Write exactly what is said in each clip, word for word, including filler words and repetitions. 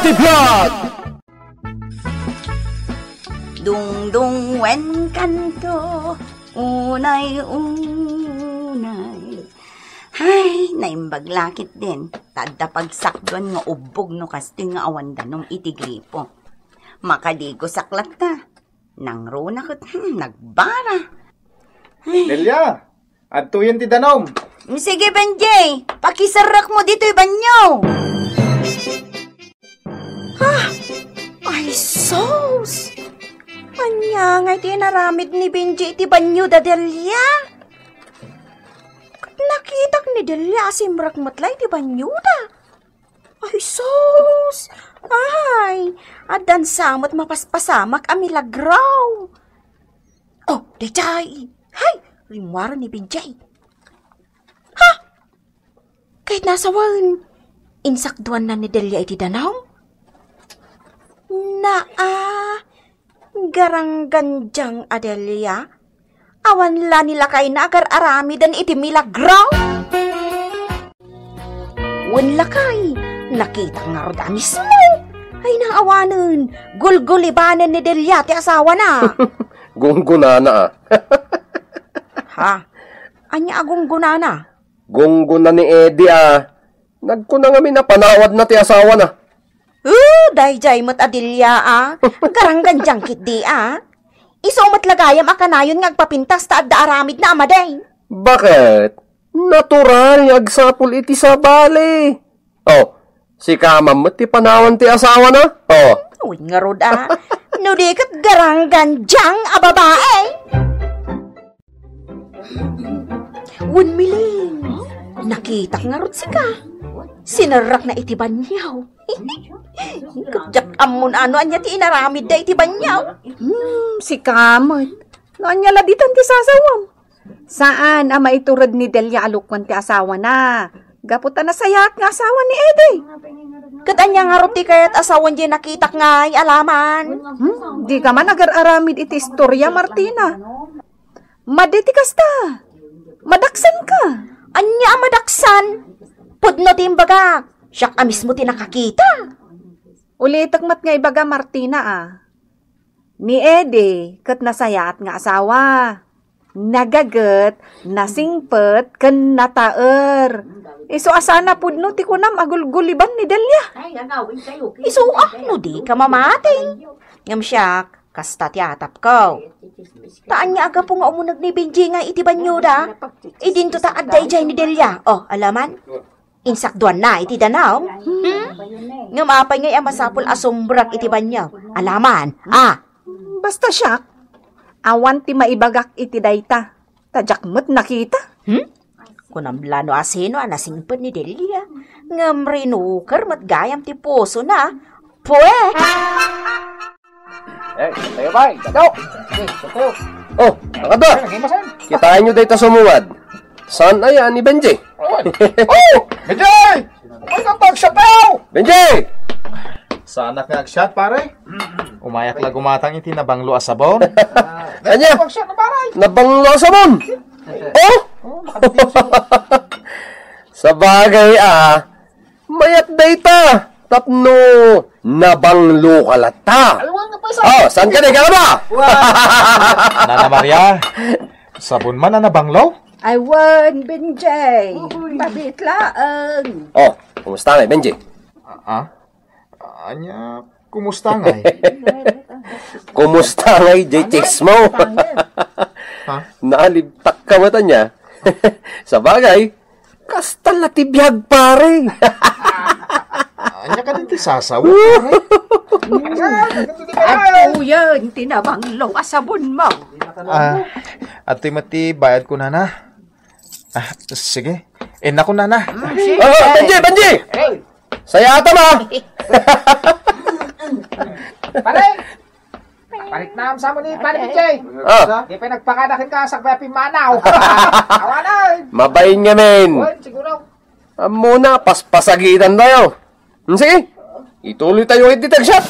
Ti Vlog! Dungdung wen kanto, unay, unay. Hay, naimbag la ketdin. Ta adda pagsakduan nga ubbog no kastoy nga awan danum iti gripo. Makadigosak latta. Nangruna ket, hmm, nagbara. Ay. Delia, adtoyen ti danum. Sige, Benji, pakiserrekmo ditoy banyo. Ah! Ay, sus! Ania ngay ti inaramid ni Benji iti banyo da Delia? Ket nakitak ni Delia a simrek met la iti banyo da. Ay, sus! Ay, addan sa met mapaspasamak a milagro. Oh, daydiay! Hay! Rimmuaren ni Benji. Ha? Ket nasawen, insakduanna ni Delia iti danum? Naa, garanggandiang a Delia? Awan la ni lakayna agar-aramiden iti milagro? Wen lakay, nakitak ngarud a mismo. Ay, naawanen, gulgulibanen ni Delia ti asawana. Gunggunana, a. Ha? Ania a gunggunana? Gunggona ni Eddie, a. Nagkuna ngamin a panawadna ti asawana. Oh, daydiay met a Delia, a. Garanggandiang ketdi, a. Isu met la gayam a kanayon nga agpapintas ta adda aramidna a madi. Baket? Natural nga agsapul iti sabali. Oh, sika man met ti panawan ti asawana? Oh. Wen ngarud, a. No di ket garanggandiang a babae. Wen, Miling, nakitak ngarud sika. Sinerrekna iti banyo. Ket diak ammo no ania ti inaramidda iti banyo. Hmm, sika met. No ania la ditan ti sasawem? Saan a maitured ni Delia a lukuan ti asawana. Gapu ta nasayaat nga asawa ni Eddie. Ket ania ngarud ti kayat a sawen diay nakitak ngay a laman? Hmm? Dika man agar-aramid iti istoria, Martina. Madi ti kasta. Madaksanka. Ania a madaksan? Pudno ti imbagak. Siak a mismo ti nakakita. Ulitek met nga ibaga, Martina, a. Ni Eddie ket nasayaat nga asawa. Nagaget, nasingpet, ken nataer. Isu a saan a pudno ti kunam a gulguliban ni Delia. Isu a, no dika mamati. Ngem siak, kasta ti atapko. Ta ania a gapu nga umuneg ni Benji nga iti banyoda? Idinto ta adda idiay ni Delia. Oh, alaman? Insakduanna iti danum? Hmm? Ngem apay ngay a masapul a sumrek iti banyo? Alaman, a. Basta siak, awan ti maibagak iti dayta. Ta diak met nakita. Hmm? Kunam la no asino a nasingpet ni Delia. Ngem rinuker met gayam ti pusona. Pue! Eh, tayo, bay. Tayo. Eh, tayo. Oh, nakada. Eh, naging masan? Kitaenyo dayta sumungad. Saan aya ni Benji? Oh, Benji! Ay, kapag siya tao! Benji! Saanak nga agsiat, pare? Umayak la gumatang iti nabanglo a sabon. Ania? Kapag siya na, pare! Nabanglo a sabon? Oh? Oh, makadistinso. Sabagay, a. Mayat dayta tapno nabanglo ka latta. Ay, wen nga pay sa- Oh, saan ka di ka ba? Wa- Nana Maria, sabon man a nabanglo? Ay, wen, Benjay. Uy. Mabit laeng. Oh, kumusta ngay, Benjay? Ah, ah? Ania, kumusta ngay? Kumusta ngay, Jay Chismo? Ha? Naalibtak ka ba, tanya? Sabagay, kasta la ti biag, pare. Ania ka din ti sasaw, pare? Agkuyan ti nabanglo a sabon mo. Ah, adtoy met ti bayad ko, nana. Ah, sige. Inna ko, nana. Mm, sige. Oh, Benji, Benji! Hey. Sayata, ma! Pare! Parit na sa mo ni Pare Vijay. Ah. Di pa nagpakadakin ka sa kaya pimanaw. Awanay! Mabain nga, men. Wen, siguro. Ammo na, paspasagitan tayo. Hmm, sige, ituloy tayo iti tagshot.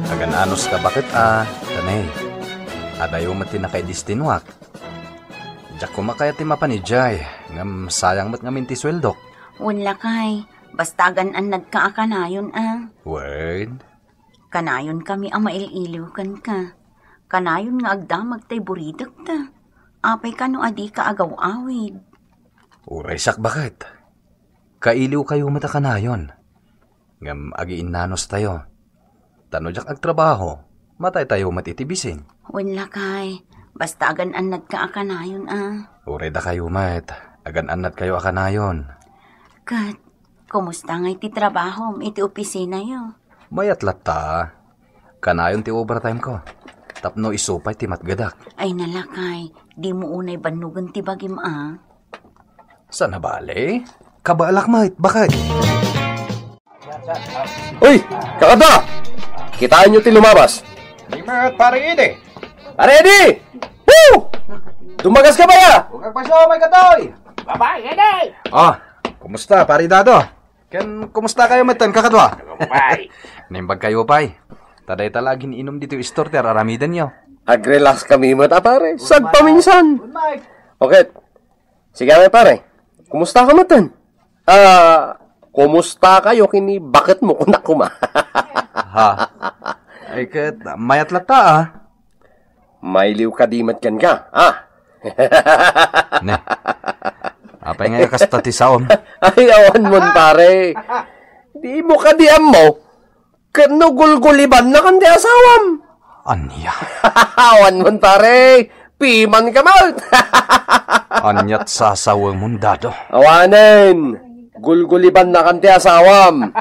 Agan-anos ka baket a, Tanay. Adayo met ti nakaidistinoak. Diak koma kayat ti mapan idiay, ngem sayang met ngamin ti sueldok. Wen lakay, Basta agan-annadka a kanayon a. Wen? Kanayon kami a mail-iliw kenka. Kanayon nga agdamag tay buridekta. Apay kano a dika agaw-awid? Uray sakbaket. Kailiwkayo met a kanayon. Ngem agiinnanustayo. Ta no diak agtrabaho, mataytayo met iti bisin. Wen, lakay, basta agan-annadka a kanayon a. Uray dakayo met, agan-annadkayo a kanayon. Ket, kumusta ngay ti trabahom iti opisinayo? Mayat latta. Kanayon ti overtime ko. Tapno isu pay ti matgedak. Ay, nalakay, dimo unay bannugen ti bagim a. Saan a bale? Kabaalak met, baket. Uy! Kakadwa! Kitaenyo ti lumabas. Di met, Pare Edi. Pare Edi! Woo! Dumagas ka ba ya? Huwag kagpaso, may katoy! Babae, Edi! Ah, kumusta, Pare Dado? Ken, kumusta kayo metten, kakadwa? Babae. Naimbag kayo pay. Ta dayta la agin-inum ditoy istor ti ar-aramidenyo. Agrelax kami met a, pare. Sagpaminsan. Okay. Sige, pare. Kumusta ka metten? Ah, kumusta kayo kini baketmo, kunak koma? Ha? Ay, ket, mayat latta, ah. Mailiw ka di met kenka, ah? Ne. Apay nga kasta ti saom? Ay, awan mon, pare. Di mo kadi ammo. Ket no gulgulibannakan ti asawam? Ania? Awan mon, pare. Piman ka met. Aniat sasawemon, Dado? Awanen. Gulgulibannakan ti asawam.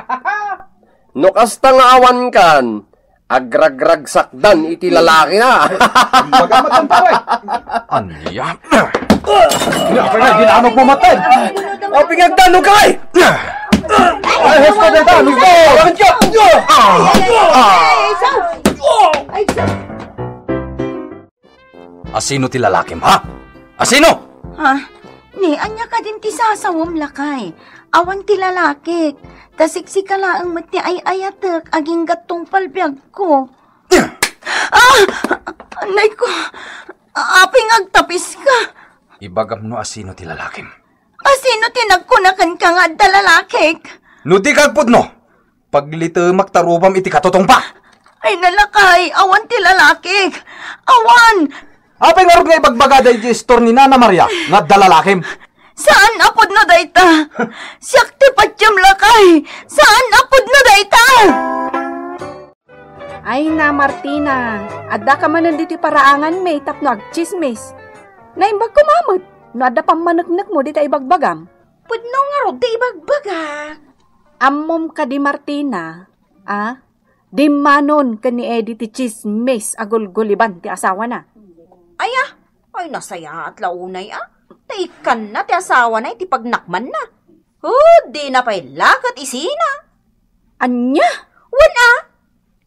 No kasta nga awankan, agragragsakdan iti lalaki na. Baga matan, pare. Ania? Ania, pare, ginanok mo matan? O, pingagdanok ka, eh! Ay, husto na ta, husto! Asino ti lalakim, ha? Asino? Ha? Ni, ania kadin ti sasawem, lakay? Awan ti lalakik. Ta siksika laeng met ti ay-ayatek agingga tungpal biagko. Ah! Anay ko! Apay nga agtapiska? Ibagam no asino ti lalakim. Asino ti nagkuna kenka nga adda lalakik? No di ka agpudno, paglitemak ta rupam iti katutungpa. Ay, nalakay, awan ti lalakik. Awan! Apay ngarud nga ibagbaga daydi istor ni Nana Maria nga adda lalakim? Saan a pudno dayta? Siak ti patiem, lakay. Saan a pudno dayta? Ay na, Martina, adda ka manen ditoy paraanganmi tapno agtsismis. Naimbag koma met no adda pammaneknekmo dita ibagbagam. Pudno ngarud ti ibagbaga. Ammom kadi, Martina, a? Dimmanon ken ni Eddie ti tsismis a gulguliban ti asawana. Aya, ay nasayaat la unay a. Ta ikkanna ti asawana iti pagnakmanna. O, dina pay la ket isina. Ania? Wen a,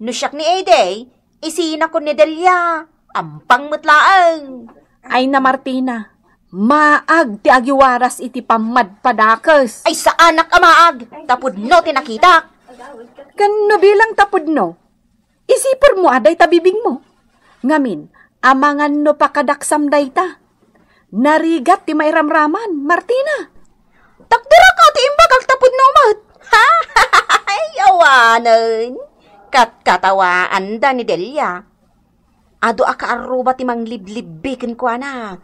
no siak ni Eddie, isinakon ni Delia, ampang met laeng. Ay na, Martina, maag ti agiwaras iti pammadpadakes. Ay, saanak a maag, ta pudno ti nakitak. Ken no bilang ta pudno, isipurmo a dayta bibingmo. Ngamin, amangan no pakadaksam dayta. Narigat ti mairamraman, Martina. Takderka ti imbagak ta pudno met. Ay, awanen. Katkatawaanda ni Delia. Adu a kaarruba ti mangliblibbi kenkuana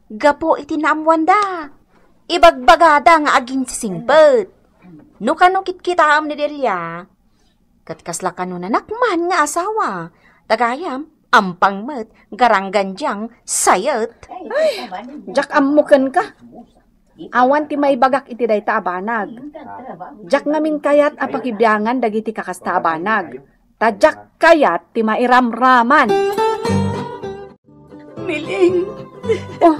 gapu iti naammoanda. Ibagbagada nga aginsisingpet. No kano kitkitaem ni Delia, ket kasla kano nanakman nga asawa. Ta gayam, ampang met, garanggandiang, sayet. Ay, diak ammo kenka. Awan ti maibagak iti dayta a banag. Diak ngamin kayat a pakibiangan dagiti kakasta a banag. Ta diak kayat ti mairamraman. Miling. Oh,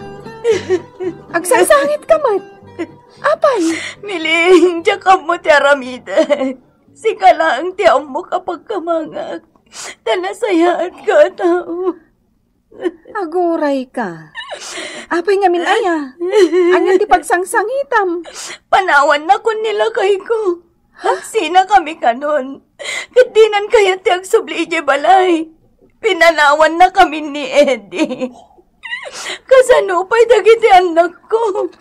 agsangsangit ka met. Apay? Miling, diak ammo ti aramidek. Sika laeng ti ammok a pagkamangak. Ta nasayaat ka a tao. Aguray ka. Apay ngamin aya? Ania ti pagsangsangitam? Panawannakon ni lakayko. Agsinakami kanon. Ket dinan kayat ti agsubli idiay balay. Pinanawannakami ni Eddie. Kasano pay dagiti annakko?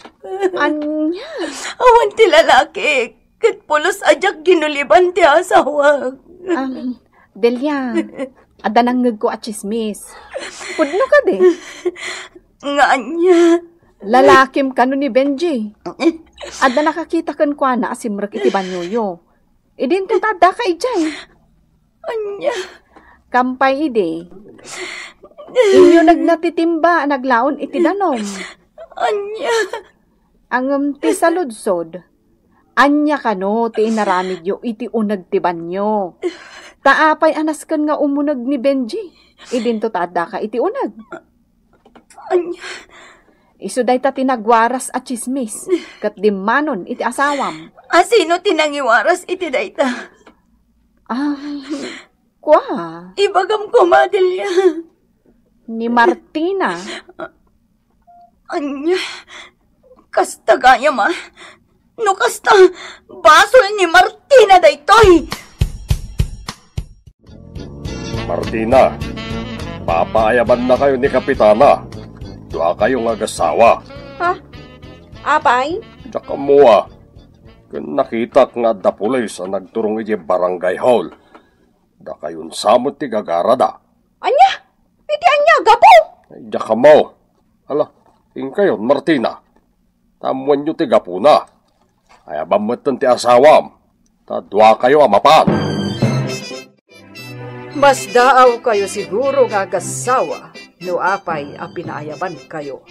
Ania? Awan ti lalakik. ket pulos a diak ginuliban ti asawak. Am, Delia, adda nangngegko a tsismis. Pudno kadi? Nga ania? Lalakim kano ni Benji? Adda nakakita kenkuana a simrek iti banioyo. Idinto ta addaka idiay. Ania? Kampay idi, inyunegna ti timba a naglaon iti danum. Ania? Ngem ti saludsod, ania kano ti inaramidyo iti uneg ti banio? Ta apay a nasken nga umuneg ni Benji? Idinto ta addaka iti uneg. Ania? Isu dayta ti nagwaras a tsismis ket dimmanon iti asawam. A sino ti nangiwaras iti dayta? Ah, kua? Ibagam koma, Delia. Ni Martina. Ania? Kasta gayam a? No kasta, basol ni Martina daytoy! Martina, papaayabannakayo ni Kapitana. Duakayo nga agassawa. Ha? Apay? Diak ammo a. Ken nakitak nga adda pulis a nagturong idiay barangay hall. Dakayon sa met ti gagarada. Ania? Iti ania, gapu? Ay, diak ammo. Hala, inkayon, Martina. Ta ammoenyo ti gapuna. Ayaban metten ti asawam, ta duakayo a mapan. Masdaawkayo siguro nga agassawa no apay a pinaayabankayo.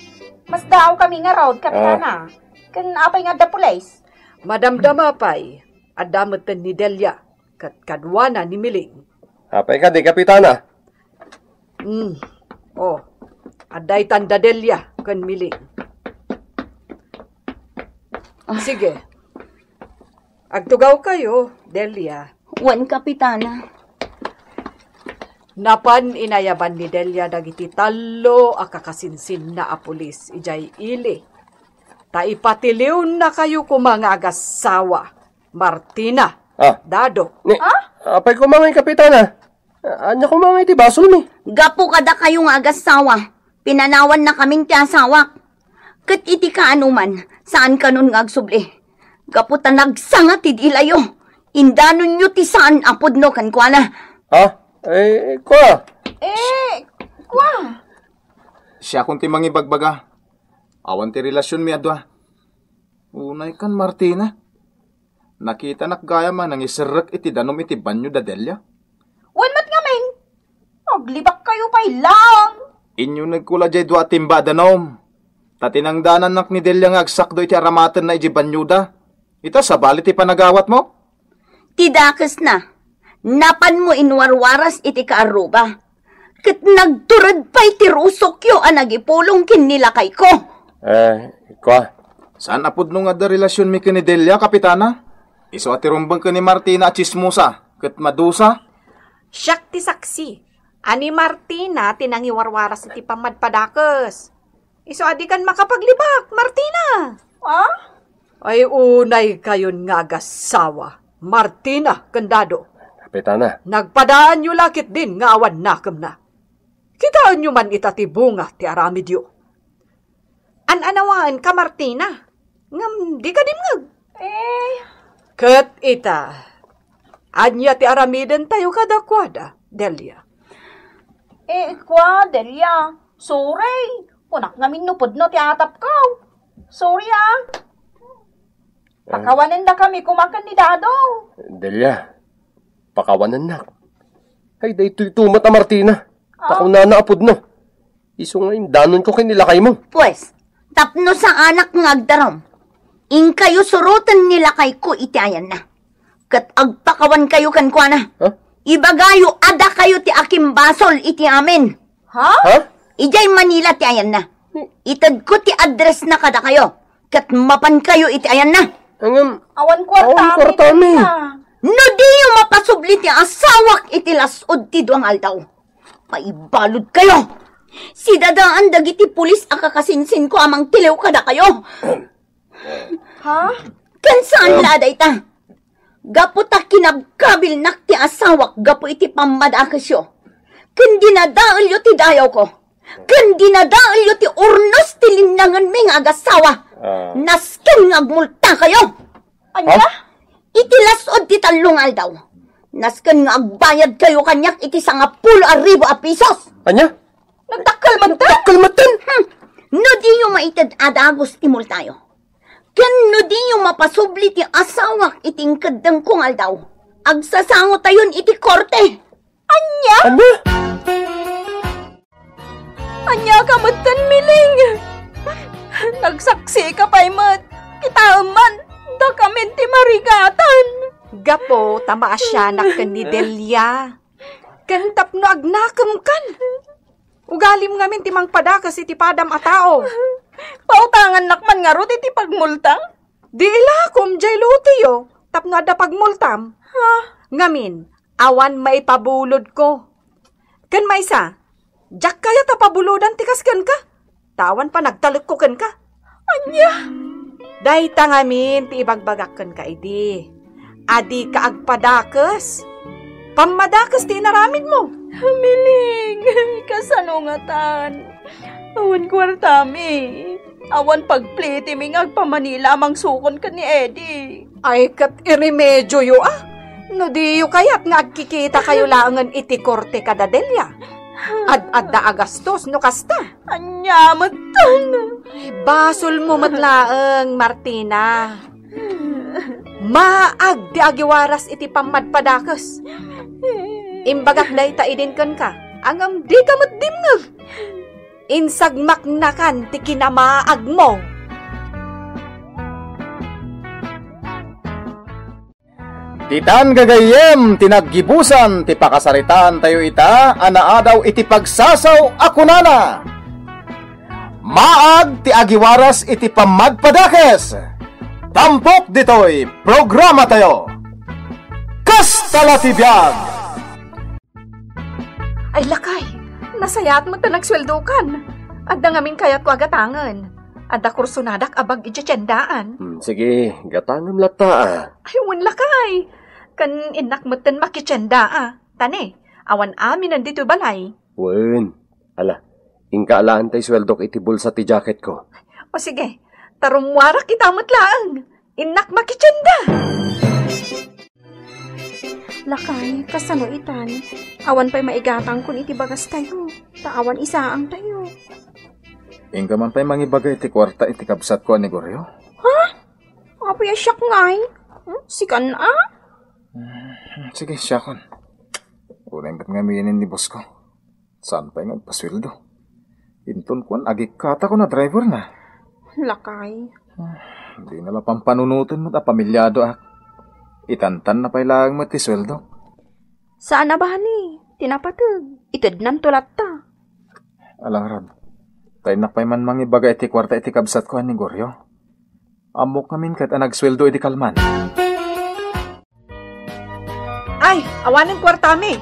Masdaawkami ngarud, Kapitana. Ah. Ken apay nga adda pulis? Madamdama pay, adda metten ni Delia ket kaduana ni Miling. Apay kadi, Kapitana? Hmm. Oh, adda itan da Delia ken Miling. Ah. Sige. Agtugawkayo, Delia. Wen, Kapitana. Napan inayaban ni Delia dagiti tallo a kakasinsinna a pulis idiay ili. Ta ipatiliwnakayo koma nga agassawa, Martina, Ah. Dado. Ni, Ah? apay koma ngay, Kapitana? Ania koma ngay ti basolmi? Gapu kadakayo nga agassawa, pinanawannakamin ti asawak. Ket iti kaanoman, saankanon nga agsubli. Gapu ta nagsanga ti dilayo, indanonyo ti saan a pudno kenkuana. Ha? Eh, kua? Eh, kua? Siakon ti mangibagbaga. Awan ti relasionmi a dua. Unay kan Martina. Nakitanak gayam a nangiserrek iti danum iti banio da Delia. Wen met ngamin, aglibakkayo pay laeng. Inyunegko la diay dua a timba a danum. Ta tinangdanannak ni Delia nga agsakdo iti aramatenna idiay banioda. Ita, sabali ti panagawatmo? Ti dakesna, napanmo inwarwaras iti kaarruba. Ket nagtured pay ti rusokyo a nagipulong ken ni lakayko. Eh, kua? Saan a pudno nga adda relasionmi ken ni Delia, Kapitana? Isu a ti rumbeng ken ni Martina a tsismosa ket madusa. Siak ti saksi a ni Martina ti nangiwarwaras iti pammadpadakes. Isu a dikan makapaglibak, Martina. Ah? Ay, unaykayon nga agassawa, Martina ken Dado. Kapitana. Nagpadaanyo la ketdin nga awan nakemna. Kitaenyo man ita ti bunga ti aramidyo. An-anawaenka, Martina, ngem dika dimngeg. Eh. Ket ita, ania ti aramidentayo kadakuada, Delia? Eh, kua, Delia, sorry. Kunak ngamin no pudno ti atapko. Sorry, ah. Eh. Pakawanendakami koma ken ni Dado. Delia, pakawanennak. Ay, daytoy to met a Martina. Ah. Ta kunana a pudno. Isu nga indanonko ken ni lakaymo. Pues, tapno saanak nga agdarum, inkayo suroten ni lakayko iti ayanna. Ket agpakawankayo kenkuana. Ha? Ibagayo a dakayo ti akimbasol iti amin. Ha? Ha? Idiay Manila ti ayanna. Itedko ti addressna kadakayo, ket mapankayo iti ayanna. Ngem, awan kuarta, awan kuartami. No diyo mapasubli ti asawak iti las-ud ti dua nga aldaw, maibaludkayo. Sidadaan dagiti pulis a kakasinsinko a mangtiliw kadakayo. Ha? Ken saan la a dayta. Gapu ta kinabkabilnak ti asawak gapu iti pammadakesyo. Ken dinadaelyo ti dayawko. Ken dinadaelyo ti urnos ti linnangenmi nga agassawa. Ah. Nasken nga agmultakayo. Ania? Ha? Iti las-ud ti tallo nga aldaw, nasken nga agbayadkayo kaniak iti sangapulo a ribu a pisos. Ania? Nagdakkel man ta? Dakkel met ten? Hmm. No diyo maited a dagus ti multayo, ken no diyo mapasubli ti asawak iti inkeddengko nga aldaw, agsasangotayon iti korte. Ania? Ania? Ania ka met ten, Miling? Nagsaksi ka pay met. Kitaem man, dakamin ti marigatan. Gapu ta maasianak ken ni Delia. Ken tapno agnakem kan. Ugalim ngamin ti mangpadakes iti padam a tao. Pautangannak man ngarud iti pagmulta? Di ilakom jay loteyo tapno adda pagmultam. Ha? Ngamin, awan maipabulodko. Ken maysa, diak kayat a pabulodan ti kas kenka. Ta awan panagtalekko kenka. Ania? Dayta ngamin ti ibagbagak kenka idi. A dika agpadakes. Pammadakes ti inaramidmo. Miling, kasano ngatan? Awan kuartami. Awan pagplitimi nga agpa-Manila a mangsukon ken ni Eddie. Ay, ket iremedioyo a. No diyo kayat nga agkikitakayo laengen iti korte kada Delia. Ad-adda a gastos no kasta. Ania metten? Ay, basolmo met laeng, Martina. Maag ti agiwaras iti pammadpadakes. Imbagak dayta idin kenka, ngem dika met dimngeg. Insagmaknakan ti kinamaagmo. Ditan gagayyem ti naggibusan ti pakasaritaantayo ita a naadaw iti pagsasaw a kunana, Maag ti agiwaras iti pammadpadakes. Tampok ditoy programatayo. Kasta la ti biag! Ay, lakay! Nasayaat met ta nagsueldokan. Adda ngamin kayatko a gatangen. Adda kursonadak a bag idiay tiendaan. Hmm, sige, gatangem latta, a. Ay, wen, lakay! Ken innak metten makitienda, a. Ta ne, awan aminen ditoy balay. Wen, ala, inka alaen tay sueldok iti bulsa ti jaketko. O sige, ta rummuarak ita met laeng. Innak makitienda! Lakay, kasano itan? Awan pay maigatangkon iti bagastayo, ta awan isaangtayo. Inka man pay mangibaga iti kuarta iti kabsatko a ni Goryo? Ha? Apay a siak ngay? Hmm? Sikan a? Hmm, sige, siakon. Unay met ngamin ni boss ko. Saan pay nga agpasueldo? Inton kuan, agikkatakon a driver na. Lakay. Ah, dina la pampanunoten met a pamiliadoak. Itantanna pay laeng met ti sueldok. Saan a bani, ti napateg. Itednanto latta. Ala ngarud, ta innak pay man mangibaga iti kuarta iti kabsatko a ni Goryo. Ammok ngamin ket a nagsueldo idi kalman. Ay, awanen kuartami.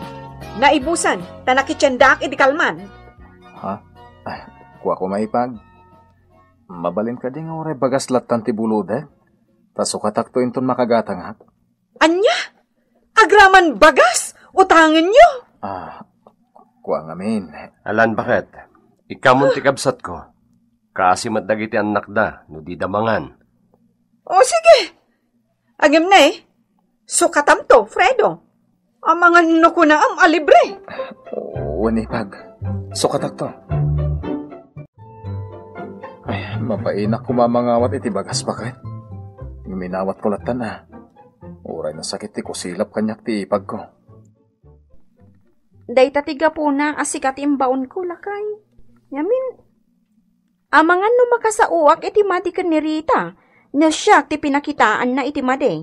Naibusan, ta nakitiendaak idi kalman. Ha? Ay, kuako maipag. Mabalin kadi nga uray bagas lattan ti bulodek? Ta sukatakto inton makagatangak. Ania? Agraman bagas? Utangenyo? Ah, kua ngamin. Alan, baket? Ikkamon ti kabsatko. Kaasi met dagiti annakda no dida mangan. O, sige. Agem ne, sukatamto, Fredo. Amangan no kunaam a libre. Wen, ipag. Sukatakto. Ay, mabainak koma mangawat iti bagas, baket. Ngem inawatko lattan a. Uray nasakit ti kusilap kaniak ti ipagko. Dayta ti gapuna a sika ti imbaonko, lakay. Ngamin, amangan no makasaoak iti madi ken ni Rita, no siak ti pinakitaanna iti madi.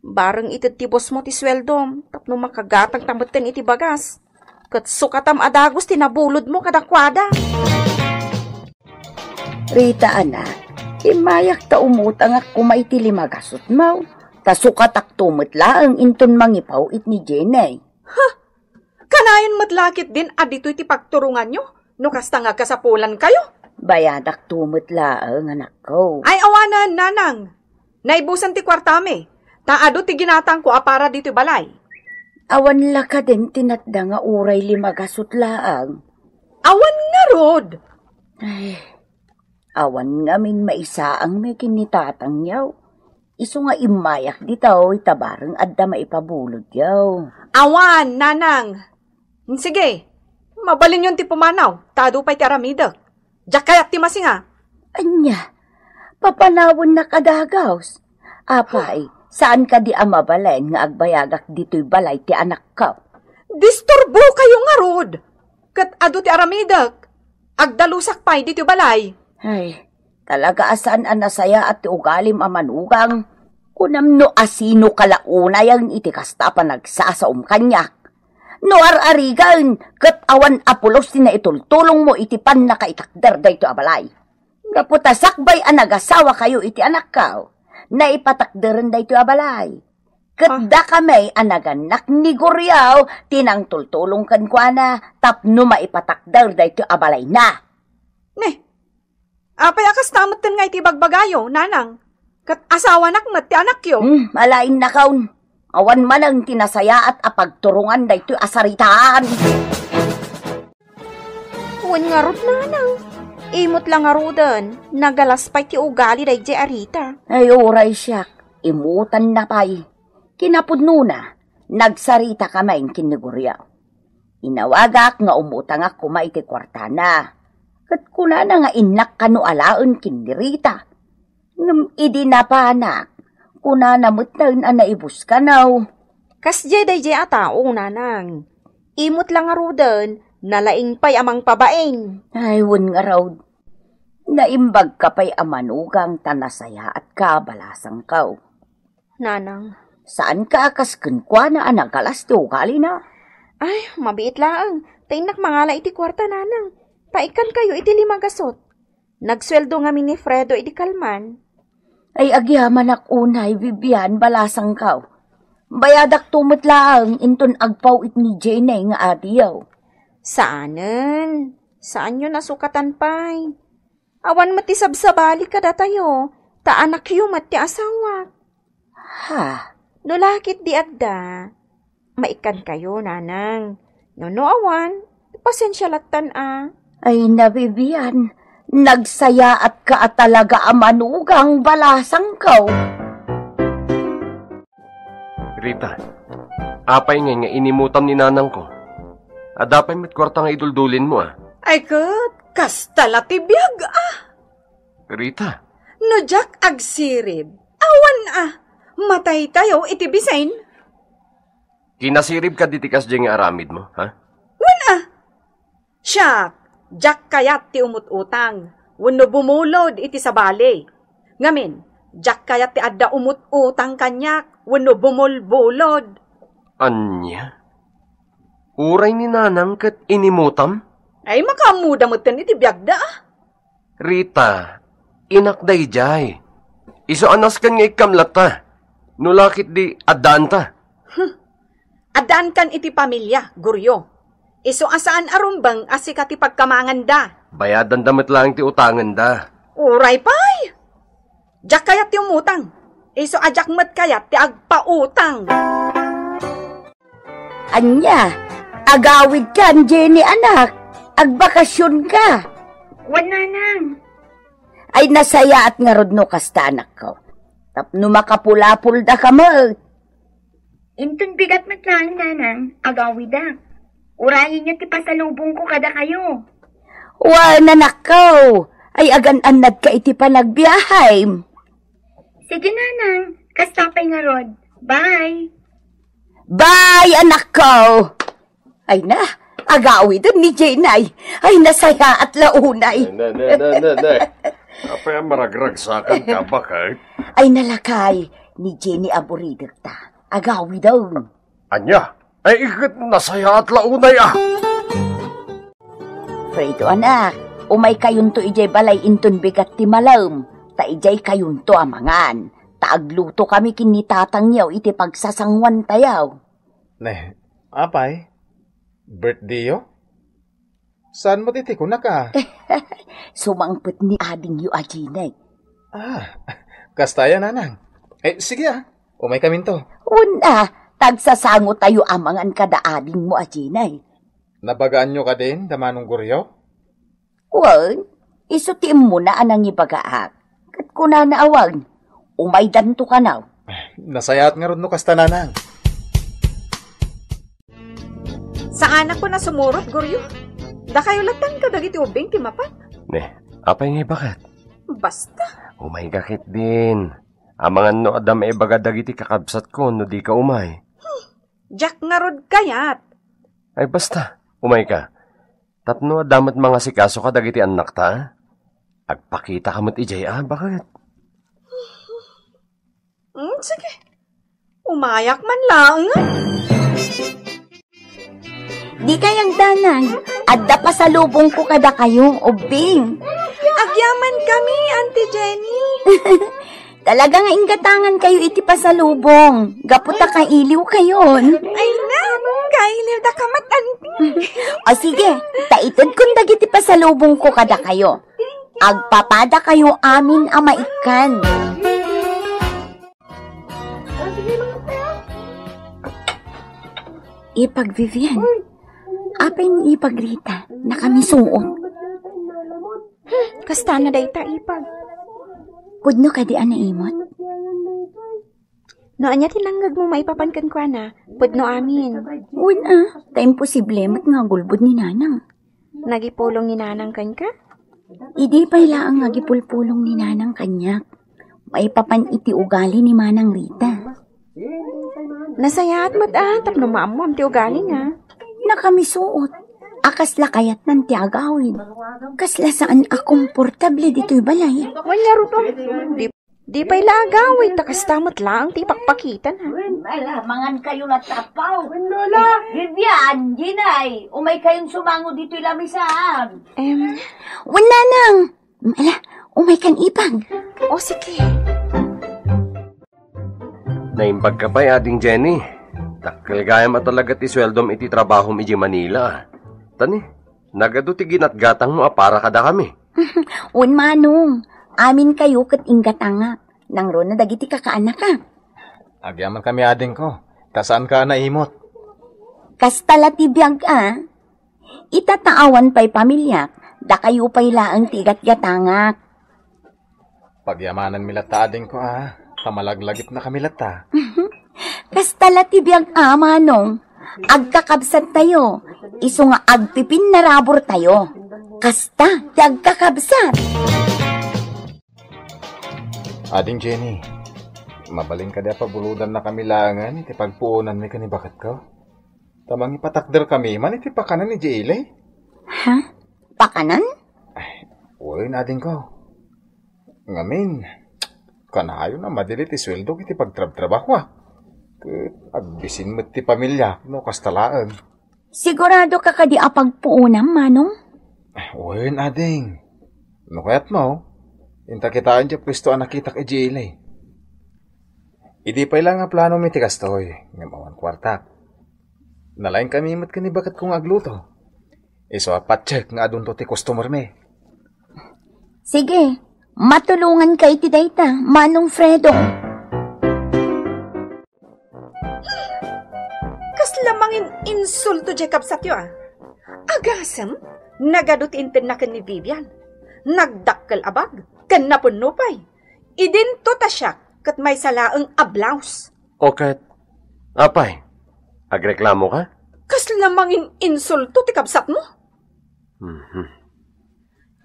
Bareng ited ti bossmo ti sueldom tapno makagatangta metten iti bagas, ket sukatam a dagus ti nabulodmo kadakuada. Rita, anak, immayak ta umutangak koma iti lima gasutmo, ta sukatakto met laeng inton mangipaw-it ni Jenny. Ha? Kanayon met la ketdin a ditoy ti pagturonganyo, no kasta nga agkasapulankayo? Bayadakto met laeng, anakko. Ay, awanen, nanang. Naibusan ti kuartami, ta adu ti ginatangko a para ditoy balay. Awan la kaden ti natda nga uray lima gasut laeng? Awan ngarud. Ay, awan ngamin maisaangmi ken ni tatangyo. Isu nga immayak ditoy, ta bareng adda maipabulodyo. Awan, nanang. Sige, mabalinyon ti pumanaw, ta adu pay ti aramidek. Diak kayat ti masinga. Ania, papanawennak a dagus. Apay, saan kadi a mabalin nga agbayagak ditoy balay ti anakko? Disturbokayo ngarud. Ket adu ti aramidek. Agdalusak pay ditoy balay. Ay, talaga a saan a nasayaat ti ugalim a manugang. Kunam no asino ka la unayen iti kasta a panagsasaom kaniak. No ar-arigen, ket awan a pulos ti naitultulongmo iti pannakaitakder daytoy a balay. Gapu ta sakbay a nagasawakayo iti anakko, naipatakderen daytoy a balay. Ket Ah. dakami a nagannak ni Guriaw ti nangtultulong kenkuana tapno maipatakder daytoy a balayna. Ne, apay a kasta metten nga iti bagbagayo, nanang? Ket asawanak met ti anakyo. Hmm, alaennakon. Awan manen ti nasayaat a pagturongan daytoy a saritaan. Wen ngarud, nanang. Imot la ngaruden, nagalas pay ti ugali daydiay a Rita. Ay, uray siak, imutanna pay. Kinapudnona, nagsaritakamin ken ni Guriaw. Inawagak nga umutangak koma iti kuartana. Ket kunana nga innak kano alaen ken ni Rita. Ngem idi napanak, kunana metten a naibus kano. Kasdiay daydiay a tao, nanang. Imot la ngaruden, nalaing pay a mangpabain. Ay, wen ngarud. Naimbagka pay a manugang ta nasayaatka, balasangko. Nanang. Saanka a kas kenkuana a nagalas ti ugalina? Ay, mabiit laeng. Ta innak mangala iti kuarta, nanang. Ta ikkankayo iti lima gasut. Nagsueldo ngamin ni Fredo idi kalman. Ay, agyamanak unay, Vivian, balasangko. Bayadakto met laeng inton agpaw-it ni Jenny nga adiyo. Saanen. Saanyo nasukatan pay. Awan met ti sabsabali kadatayo, ta anakyo met ti asawak. Ha? No lakit di adda, maikkankayo, nanang. No, no awan, pasensia lattan a. Ay, na, Vivian, nagsayaatka a talaga a manugang, balasangko. Rita, apay ngay nga inimutam ni nanangko? Adda pay met kuarta nga iduldulinmo, a? Ay ket, kasta la ti biag, a. Rita. No diak agsirib, awan a, mataytayo iti bisin. Kinasirib kadi ti kasdiay nga aramidmo, ha? Wen a. Siak, diak kayat ti umut-utang, wenno bumulod iti sabali. Ngamin, diak kayat ti adda umut-utang kaniak, wenno bumulbulod. Ania? Uray ni nanang ket inimutam? Ay, makaammoda metten iti biagda, a. Rita, inak daydiay. Isu a nasken nga ikkam latta. No lakit di, addaanta. Huh. Addaankan iti pamilia, Goryo. Isu a saan a rumbeng a sika ti pagkamanganda. Bayadanda met laeng ti utangenda. Uray pay! Diak kayat ti umutang. Isu a diak met kayat ti agpautang. Ania, agawidkan, Jenny, anak? Agbakasionka? Wen, nanang. Ay, nasayaat ngarud no kasta, anakko. Tapno makapulapuldaka met. Inton bigat met laeng, nanang, agawidak. Urayenyo ti pasalubongko kadakayo. Wen, anakko. Ay, agan-annadka iti panagbiahem. Sige, nanang. Kasta pay ngarud. Bye. Bye, anakko. Ay na, agawiden ni Jenny. Ay, nasayaat la unay. Ne, ne, ne, ne, ne, ne. Apay a maragragsakanka, baket? Ay, nalakay, ni Jenny a buridekta. Agawiden. Ania? Ay, iket nasayaat la unay, a. Fredo, anak, umaykayonto idiay balay inton bigat ti malem, ta idiaykayonto a mangan, ta agluto kami ken ni tatangyo iti pagsasanguantayo. Ne, apay? Birthdayyo? Saan met iti kunak a? Sumangpet ni adingyo a Jenny. Ah, kasta ya, nanang. Eh, sige a, umaykaminto. Wen a, ta agsasangotayo a mangan kada adingmo a Jenny. Nabagaanyo kadin da Manong Goryo? Wen, isu ti immuna a nangibagaak. Ket kunana a wen, umaydanto kanaw. Nasayaat ngarud no kasta, nanang. Saanakon a sumurot, Goryo. Dakayo latta kadagiti ubbing ti mapan. Ne, apay nga ibagat? Basta. Umayka ketdin. Amangan no adda maibaga dagiti kakabsatko no dika umay. Diak ngarud kayat. Ay, basta. Umayka. Tapno adda met mangasikaso kadagiti annakta. Agpakitaka met idiay a, baket? Hmm, sige. Umayak man laeng. Dikay agdanag. Adda pasalubongko kadakayo, ubbing. Agyamankami, Auntie Jenny. Talaga nga inggatangankayo iti pasalubong. Gapu ta kailiwkayon. Ay na, kailiwdaka met, Auntie. O sige, ta itedkon dagiti pasalubongko kadakayo. Agpapadakayo amin a maikkan. Ipag Vivian, apay ni Ipag Rita, nakamisuot. Hmm, kastana dayta, Ipag. Pudno kadi a naimot? No ania ti nangngegmo maipapan kenkuana, pudno amin. Wen a, ta imposible met nga agulbod ni Nanang. Nagipulong ni Nanang kenka? Idi pay laeng nga agipulpulong ni Nanang kaniak, maipapan iti ugali ni Manang Rita. Nasayaat met a, tapno maammoam ti ugalina. Nakamisuot a kasla kayatnan ti agawid. Kasla saan a komportable ditoy balay. Wen ngarud, di, di pay la agawid, ta kasta met laeng ti ipakpakitana. Ala, mangankayo latta, Pau. Lola. Vivian, Jinay, umaykayon sumango ditoy lamisaan. Em. Wen, Nanang. Ala, umaykan, Ipag. O, sige. Naimbagka pay, Ading Jenny. Dakkel gayam a talaga ti sueldom iti trabahom idiay Manila, a. Tani, nagadu ti ginatgatangmo a para kadakami. Wen, Manong, aminkayo ket inggatangak. Nangruna dagiti kakaanakak. Agyamankami, adingko, ta saanka a naimot. Kasta la ti biag a. Ita ta awan pay pamiliak, dakayo pay laeng ti igatgatangak. Pagyamananmi latta, adingko, a, ta malaglagipnakami latta. Kasta la ti biag a, Manong. Agkakabsattayo, isu nga agpipinnaraburtayo. Kasta ti agkakabsat. Ading Jenny, mabalin kadi a pabulodannakami laengen iti pagpuonanmi ken ni baketko? Ta mangipatakderkami man iti pakanan idiay ili. Ha? Pakanan? Ay, wen, adingko. Ngamin, kanayon a madili ti sueldok iti pagtrabtrabahoak. Ket agbisin met ti pamiliak no kasta laeng. Siguradoka kadi a pagpuonam, Manong? Wen, ading. No kayatmo, inta kitaen diay puesto a nakitak idiay ili. Idi pay la nga planomi ti kastoy, ngem awan kuartak. Nalaingkami met ken ni baketko nga agluto. Isu a patiek nga adunto ti customermi. Sige, matulonganka iti dayta, Manong Fredo. Kasla mangin-insulto diay kabsatyo, a. Agasem, nagadu ti intedna ken ni Vivian. Nagdakkel a bag, ken napunno pay. Idinto ta siak ket maysa laeng a blouse. O ket, apay, agreklamoka? Kasla mangin-insulto ti kabsatmo? Mhm.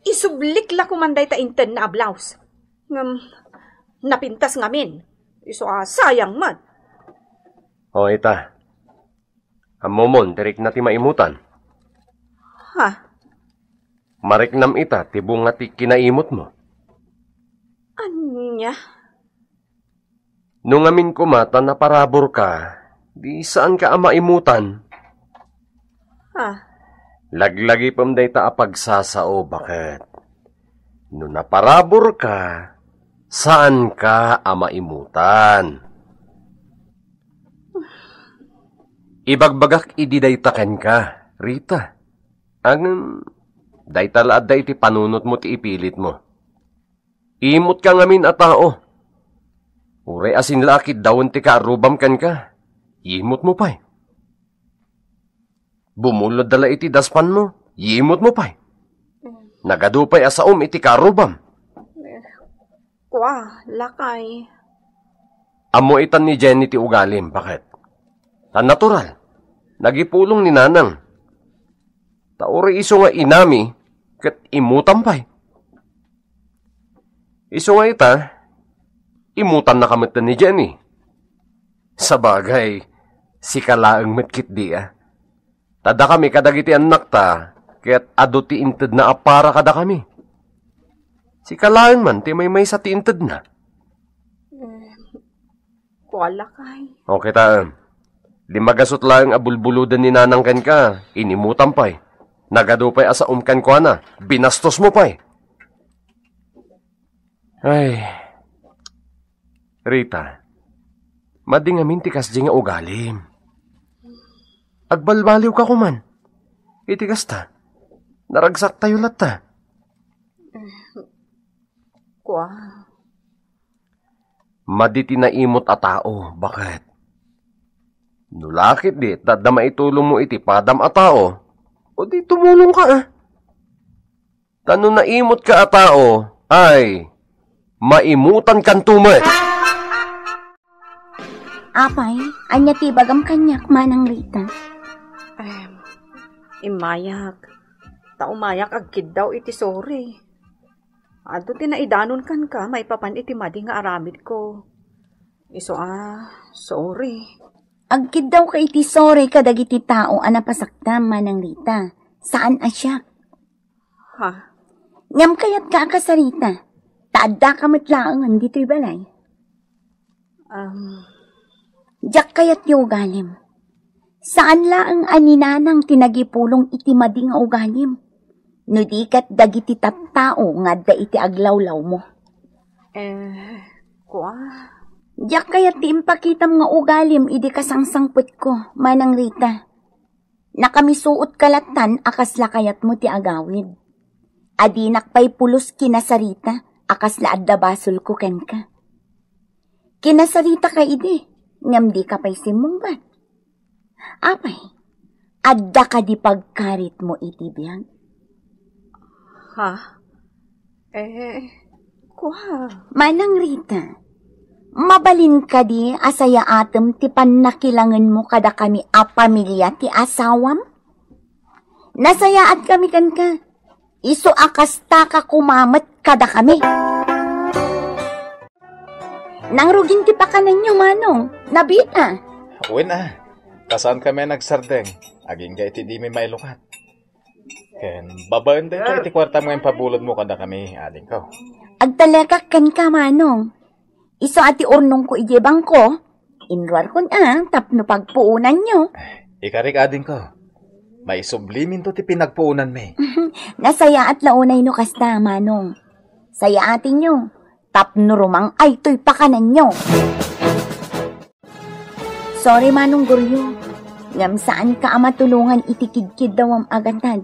Isublik la koman dayta intedna a blouse. Ngem, napintas ngamin. Isu a sayang met. O, ita. Ammomon ti rikna ti maimutan. Ha? Mariknam ita ti bunga ti kinaimutmo. Ania? No ngamin koma ta naparaburka, di saanka a maimutan. Ha? Laglagipem dayta a pagsasao, baket. No naparaburka, saanka a maimutan. Ibagbagak idi dayta kenka, Rita. Ngem, dayta la adda iti panunotmo ti ipilitmo. Imutka ngamin a tao. Uray asin la a kiddawen ti kaarrubam kenka, imutmo pay. Bumulodda la iti daspanmo, imutmo pay. Nagadu pay a saom iti kaarrubam. Kua, lakay. Ammo itan ni Jenny ti ugalim, baket? Ta natural, nagipulong ni Nanang. Ta uray isu nga inami, ket imutan pay. Isu nga ita, imutannaka met ni Jenny. Sabagay, sika laeng met ketdi a. Ta dakami kadagiti annakta, ket adu ti intedna a para kadakami. Sika laeng man ti maymaysa ti intedna. Eh, kua, lakay. Okay ta, em. Di magasut laeng a bulbuloden ni Nanang kenka, inimutan pay. Nagadu pay a saom kenkuana, binastosmo pay. Ay, Rita, madi ngamin ti kasdi nga ugalim. Agbalbaliwka koman. Iti kasta, naragsaktayo latta. Kua. Madi ti naimut a tao, baket? No lakit di, ta adda maitulongmo iti padam a tao, o di tumulongka, a. Ta no naimutka a tao, ay, maimutankanto met. Apay, ania ti ibagam kaniak, Manang Rita? Em, immayak. Ta umayak agkiddaw iti sorry. Adu ti naidanon kenka maipapan iti madi nga aramidko. Isu a, sorry. Agkiddawka iti sorry kadagiti tao a napasaktam, Manang Rita. Saan a siak. Ha? Ngem kayatka a kasarita, ta addaka met laengen ditoy balay. Um, Diak kayat ti ugalim. Saan laeng a ni Nanang ti nagipulong iti madi nga ugalim. No di ket dagiti tattao nga adda iti aglawlawmo. Eh, kua? Diak kayat ti impakitam nga ugalim idi kasangsangpetko, Manang Rita. Nakamisuotka lattan a kasla kayatmo ti agawid. Adinak pay pulos kinasarita a kasla adda basolko kenka. Kinasaritaka idi, ngem dika pay simmungbat. Apay, adda kadi pagkaritmo iti biag? Ha? Eh, kua. Manang Rita, mabalin kadi a sayaatem ti pannakilangenmo kadakami a pamilia ti asawam? Nasayaatkami kenka. Isu a kastaka koma met kadakami. Nangrugin ti pakanenyo, Manong. Nabiit a. Wen a. Ta saankami a nagsardeng. Agingga iti dimi mailukat. Ken babaen dayta iti kuartam nga impabulodmo kadakami, adingko. Agtalekak kenka, Manong. Isu a ti urnongko idiay bangko, inruarkon a tapno pagpuonanyo. Ikarik, adingko. Maisubliminto ti pinagpuonanmi. Nasayaat la unay no kasta, Manong. Sayaatenyo, tapno rumang-aytoy pakanenyo. Sorry, Manong Goryo. Ngem saanka a matulongan iti kidkiddawam a gatad.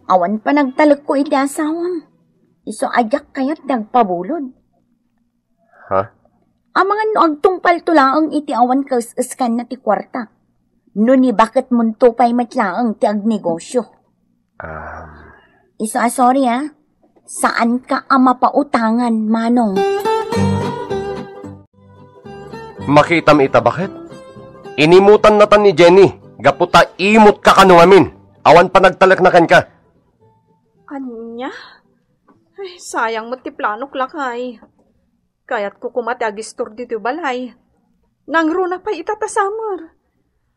Awan panagtalekko iti asawam. Isu a diak kayat ti agpabulod. Ha? Amangan no agtungpalto laeng iti awan kaes-eskanna ti kuarta. No ni baketmonto pay met laeng ti agnegosio. Um. Isu a sorry, a. Saanka a mapautangan, Manong. Makitam ita, baket? Inimutannatan ni Jenny, gapu ta imutka kano ngamin. Awan panagtalekna kenka. Ania? Ay, sayang met ti planok, lakay. Kayatko koma ti agistor ditoy balay. Nangruna pay ita ta summer.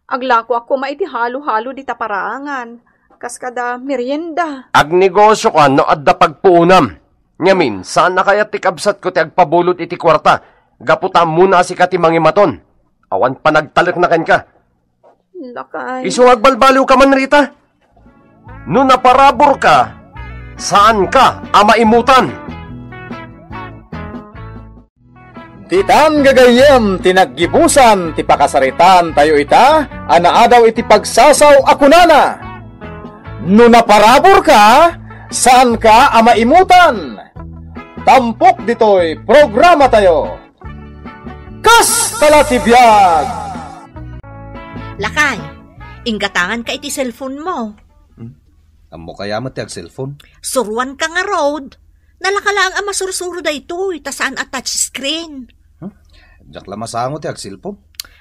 Aglakoak koma iti halo-halo dita paraangan, kas kada merienda. Agnegosioka no adda pagpuonam. Ngamin, saan a kayat ti kabsatko ti agpabulod iti kuarta, gapu ta ammona a sika ti mangimaton. Awan panagtalekna kenka. Lakay. Isu nga agbalbaliwka man, Rita. No naparaburka, saanka a maimutan. Ditan gagayyem ti naggibusan ti pakasaritaan tayo ita a naadaw iti pagsasaw a kunana, "No naparaburka, saanka a maimutan." Tampok ditoy programa tayo. Kasta la ti biag! Lakay, inggatanganka iti cellphone mo. Hmm? Ammo kaya met ti ag-cellphone? Suruanka ngarud. Nalaka laeng a masursuro daytoy, ta saan a touchscreen. Hmm? Diak la masango ti agselpon.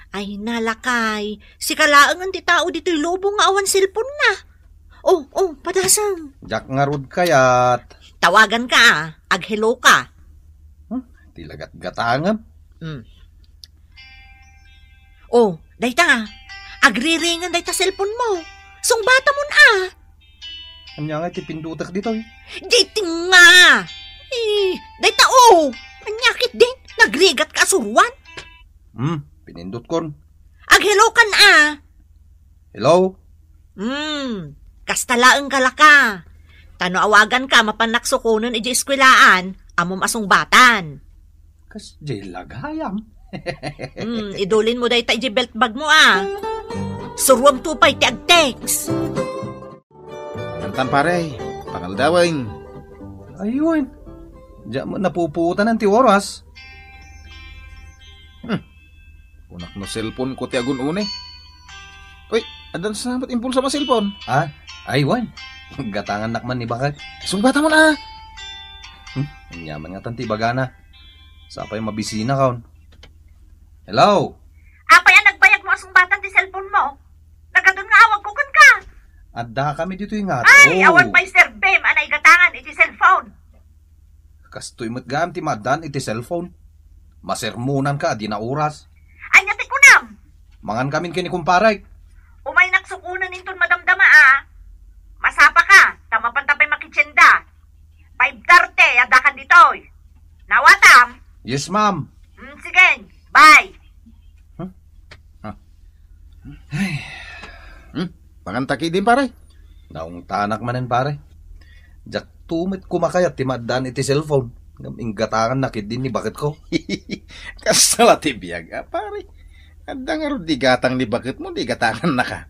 Ay, nalakay. Sika laengen ti tao ditoy lubong nga awan selponna. Oh, oh, padasem. Diak ngarud kayat. Tawagan ka, ah. Ag-hello ka. Hmm, ti lagatgatangem. Hmm. Oh, dayta. Agriringen dayta cellphone mo. Sungbatamon, ah. Ania nga ti pindutek ditoy? Dayta nga. Eh, dayta, oh. Ania ketdin? Nagrigat ka a suruan? Hmm, pinindutkon. Ag-hello kan, ah. Hello? Hmm, kasta laeng ka laka. Ta no awagan ka, mapannak sukonen iti eskwelaan, ammom a sungbatan. Kasdiay la gayam. Hmm, idulin mo dayta iti belt bag mo, ah. Suruam to pay ti ag-text. Mangantan, pare, pangaldawen. Ay, wen. Diak met napupuotanan ti oras. Hmm. Kunak no cellphone ko ti agun-uni. Uy, addan sa met impulsam a cellphone. Ah? Ay, wen. Gatangannak man ni baket. Sungbatamon, ah. Hmm? Aniaman ngatan ti ibagana. Sapay mabisinakon. Hello? Apay a nagbayag mo a sungbatan ti cellphone mo? Nagadun nga awagko kenka. Addakami ditoy nga. Ay, oh, awan pay serbem a naigatangan iti cellphone. Kastoy met gayam ti maaddaan iti cellphone. Masermonanka a dina oras. Ania ti kunam? Mangankamin ken ni kumparek. Umaynak sukonen inton madamdama, ah. Masapaka, ta mapanta pay makitienda. Five thirty, addakan ditoy. Nawatam? Yes, ma'am. Mm, sige, bye. Huh? Huh? Ay. Hmm? Panganta ketdin, pare? Naungtanak manen, pare. Diak to met kumakayat ti maaddaan iti cellphone. Ngem inggatangannak ketdin ni baketko. Kasta la ti biag, ah, pare. Adda ngarud di gatang ni baketmo, di gatangannaka.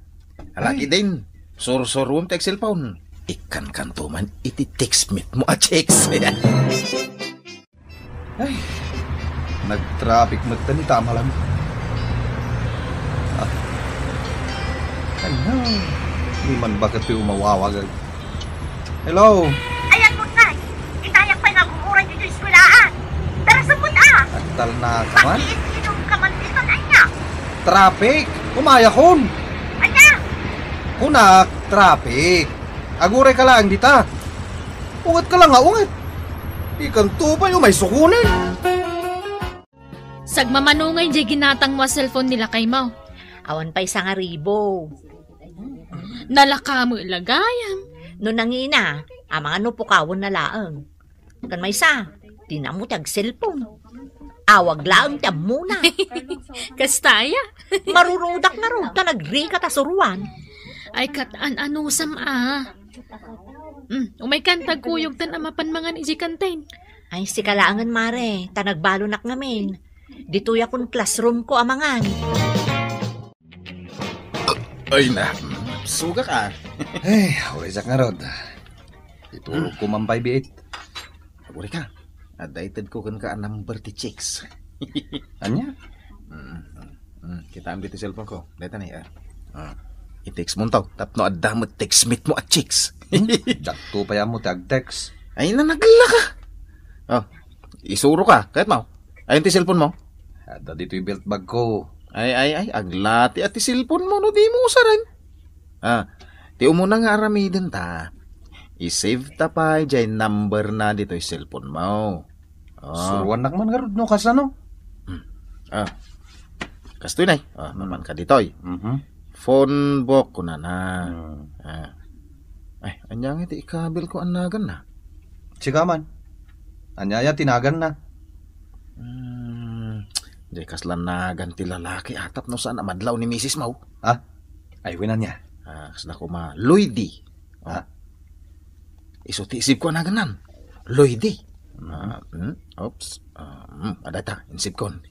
Ala, ay, ketdin, sursurom ti cellphone. Ikkankanto man iti text mate mo a chicks. Ay, nagtraffic met ta ni tama lang. Ah. Ano? Di man baket ti umawawag. Hello? Ayan mo, Nay. Itayak pay nga aguray dito eskwelaan. Tara, sumot, ah. Agtalna ka man? Pag-iit-inom ka man dito, anya? Traffic. Umayakon. Anya? Kunak, traffic. Aguray ka laeng dita. Unget ka lang nga unget. Ikanto pay umay sukonen. Sagmamano ngay jay ginatang mo a cellphone ni lakay mo. Awan pay sangaribo. Nalaka mo ilagayam. No nangina, amangan no pukawen na laeng. Kan maysa, di na mo ti agselpon. Awag laeng ti ammona. Kasta aya? Marurudak ngarud ta nagrigat a suruan. Ay, kat-an-anusam a. Mm, umay kan, tagkuyog tan a mapan mangan iji kantin. Ay, sika laengen, mare, ta nagbalonak ngamin. Ditoy akon classroom ko a mangan. Ay na, sugak a. Ay, uray siak ngarud. Iturog ko man pay biit. Aguri ka. Adda ited ko kenka a number ti chicks. Ania? Mm, mm, mm. Kitaem ditoy cellphone ko. Dayta ni, ah. Ah. I-text mo to. Tapno adda met text mate mo a chicks. Hmm? Diak to pay ammo ti ag-text. Ay, nanagla ka. Oh, isuro ka. Kayat mo? Ayan ti cellphone mo? Adda ditoy belt bag ko. Ay, ay, ay. Aglati a ti cellphone mo no di mo usaren. Ah, ti umuna nga aramiden ta, i-save ta pay jay number na ditoy cellphone mo. Oh. Suruannak man ngarud no kasano? Hmm. Ah. Kastoy, nay. Ah, hmm, napan ka ditoy. Mhm. Phone book, kunana. Hmm. Ah. Ay, ania nga ti ikabil ko a naganna? Sika man. Ania aya ti naganna? Hmm, jay kasla nagan ti lalaki a tapno saan a madlaw ni misis mo. Ah? Ay, wen ania? Ah, kasla koma, Lloydy. Ah? Isu ti isip ko a nagannan. Lloydy. Hmm. Ah, hmm, oops. Ah, hmm, adda ta, insip kon.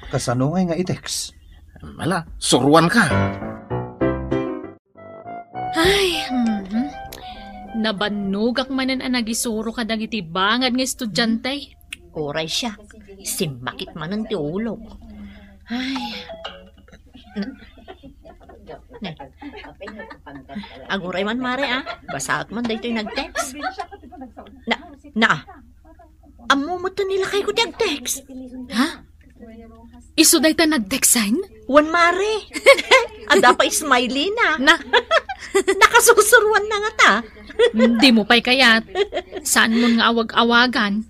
Kasano ngay nga i-text? Ala, suruan ka. Ay, mhm. Nabannogak manen a nagisuro kadagiti bangad nga estudiante. Uray siak, simmakit manen ti ulok. Ay. Aguray man, mare, ah. Basaak man daytoy nag-text. Na, na. Ammo met ni lakay ko ti ag-text. Ha? Isu dayta nagteksen? Wen, mare. Adda pay smiley na. Na? Nakasusuruan na ngata. Dimo pay kayat. Saanmon nga awag-awagan?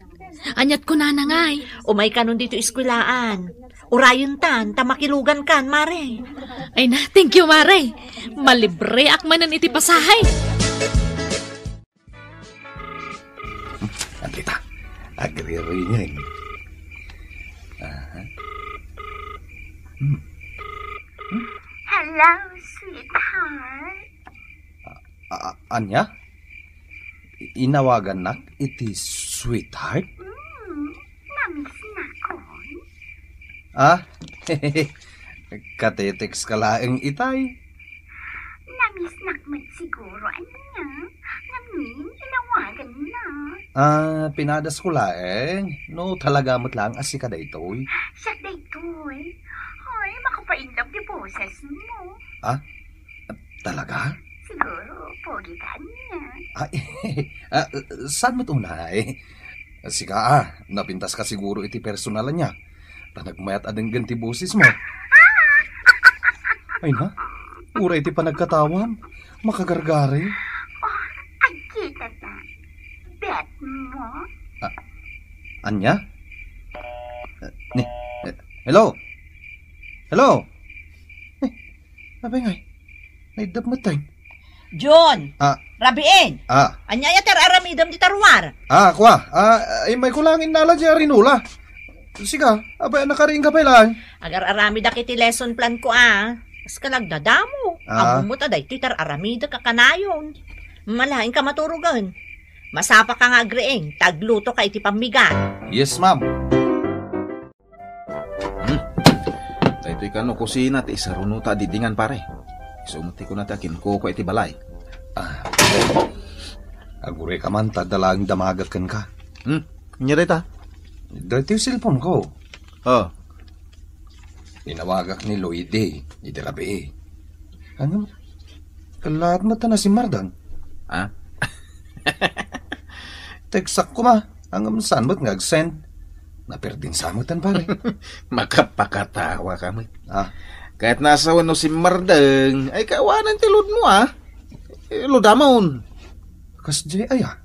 Aniat kunana ngay? Umay kanon ditoy eskwelaan. Urayentan, ta makilugankan, mare. Ay na, thank you, mare. Malibreak manen iti pasahe. Andita, agriringan. Aha. Hmm. Hello, sweetheart. A-, a-, ania? I-, inawagannak iti sweetheart? Hmm, namiss na kon. Ah? Katetext ka laeng itay. Namiss nak met siguro, ania? Ngamin, inawagan na. Ah, pinadas ko laeng. No, talaga met laeng a sika daytoy. Siak daytoy. Ay, makapainlove ti boses mo. Ah? Talaga? Siguro, pogi ka niya. Ay, ah, saan mo't unay? Sika, ah, napintas ka siguro iti personal niya. Ta nagmayat a denggen ti boses mo. Ay na, uray ti panagkatawam, makagargari. Oh, agkita ta. Bet mo? Ah, anya? Eh, ni, eh, hello? Hello? Eh, abay ngay, naiddap mo tayo. John! Ah. Rabiin! Ah. Anya ya ti ar-aramidem dita ruar? Ah, kua. Ah, ay, may kulang innala di arinula. Siga, abay, nakariing ka pay lang. Agar-aramidak iti lesson plan ko, ah. Kas ka nagdadamo. Ah. Ammom ta daytoy ti ar-aramidek a kanayon. Malaing ka maturogen. Masapa ka nga agriing, ta agluto ka iti pammigat. Yes, ma'am. Hmm. Daytoy kano kusina ti isaruno ta adidingan, pare. Isu met ti kuna ti akinkuko iti balay. Ah. Agure ka man ta adda laeng damagek kenka. Hmm. Ania dayta? Daytoy cellphone ko. Oh. Inawagak ni Lloyd iti rabii. Ngem, kellaat met ta nasimmardeng. Ah? Teksak koma, ngem saan met nga ag-send. Naperdin sa met, pare. Makapakatawa ka met. Ah. Ket no asawen no simmardeng, ay kaawanan ti load mo, ah. Eh, loadamon. Kasdiay aya?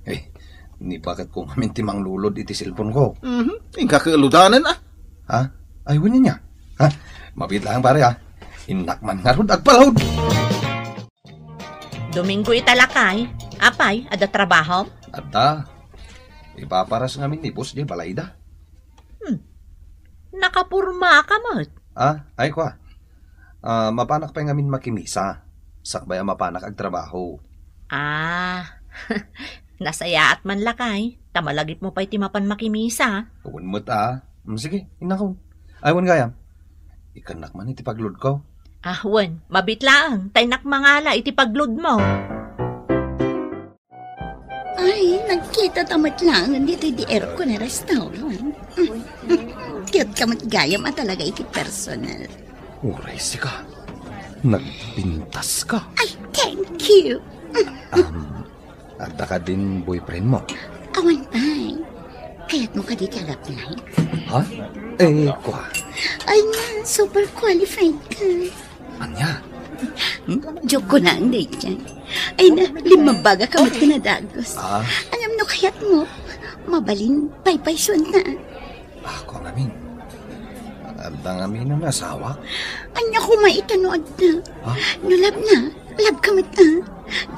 Eh, ni bakit ko ngamin ti manglulod iti cellphone ko? Mhm. Inka ket loaden, ah. Ha? Ay, wen nia. Ha? Mabiit lang, pare, ha? Innak man ngarud agpalod. Domingo ita, lakay. Apay, adda trabahom? Adda. Ipaparas ngamin ni boss diay balayda. Hmm. Nakapurma ka met. Ah, ay, kua. Ah, mapanak pay ngamin makimisa. Sakbay a mapanak agtrabaho. Ah, nasayaat man, lakay. Ta malagipmo pay ti mapan makimisa. Wen met, ah. Mm, sige, innakon. Ay, wen gayam. Ikannak man iti pagload ko. Ah, wen. Mabiit laeng, ta innak mangala iti pagload mo. Ay, nagkita ta met laeng ditoy di aircon a restaurant. Cute ka met gayam a talaga iti personal. Uray sika. Nagpintas ka. Ay, thank you. Um, adda kadin boyfriend mo? Awan pay. Kayatmo kadi ti a-apply? Ha? Eh, kua. Ay na, super qualified ka. Ania? Hmm? Joke ko lang, daydiay. Ay na, limmabagak met ken a dagus. Ah. Ngem no kayatmo, mabalin paypaysuenta. Ako ngamin. Adda ngamin nga asawa? Ania koma ita no adda? Ha? No love na, love ka met, ah.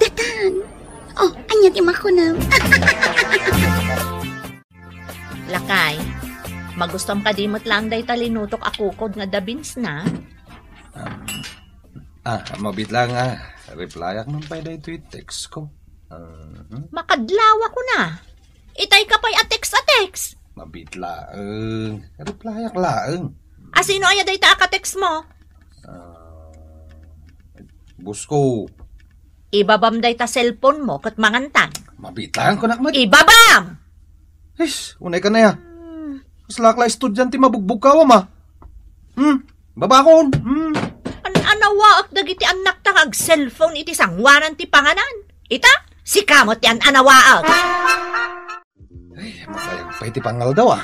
Datan. Oh, ania ti makunam? Lakay, magustuam kadi met laeng dayta linutok a kukod nga adda beans na? Um, ah, mabiit lang, ah. Replyak man pay daytoy text ko. Ah, hmm? Makadlawa ko na. Itay ka pay a text a text. Mabiit laeng. Replyak laeng. A, sino aya dayta a ka-text mo? Ah, boss ko. Ibabam dayta cellphone mo ket mangantan. Mabiit lang kunak met. Ibabam! Is, unay ka na ya. Hmm. Kasla ka la estudyante mabugbog ka, wa ma. Hmm, babakon. Hmm. An-anawaak dagiti annakta nga ag-cellphone iti sangoanan ti panganan. Ita, sika met ti an-anawaak. Ay, makayag pay ti pangaldaw, ah.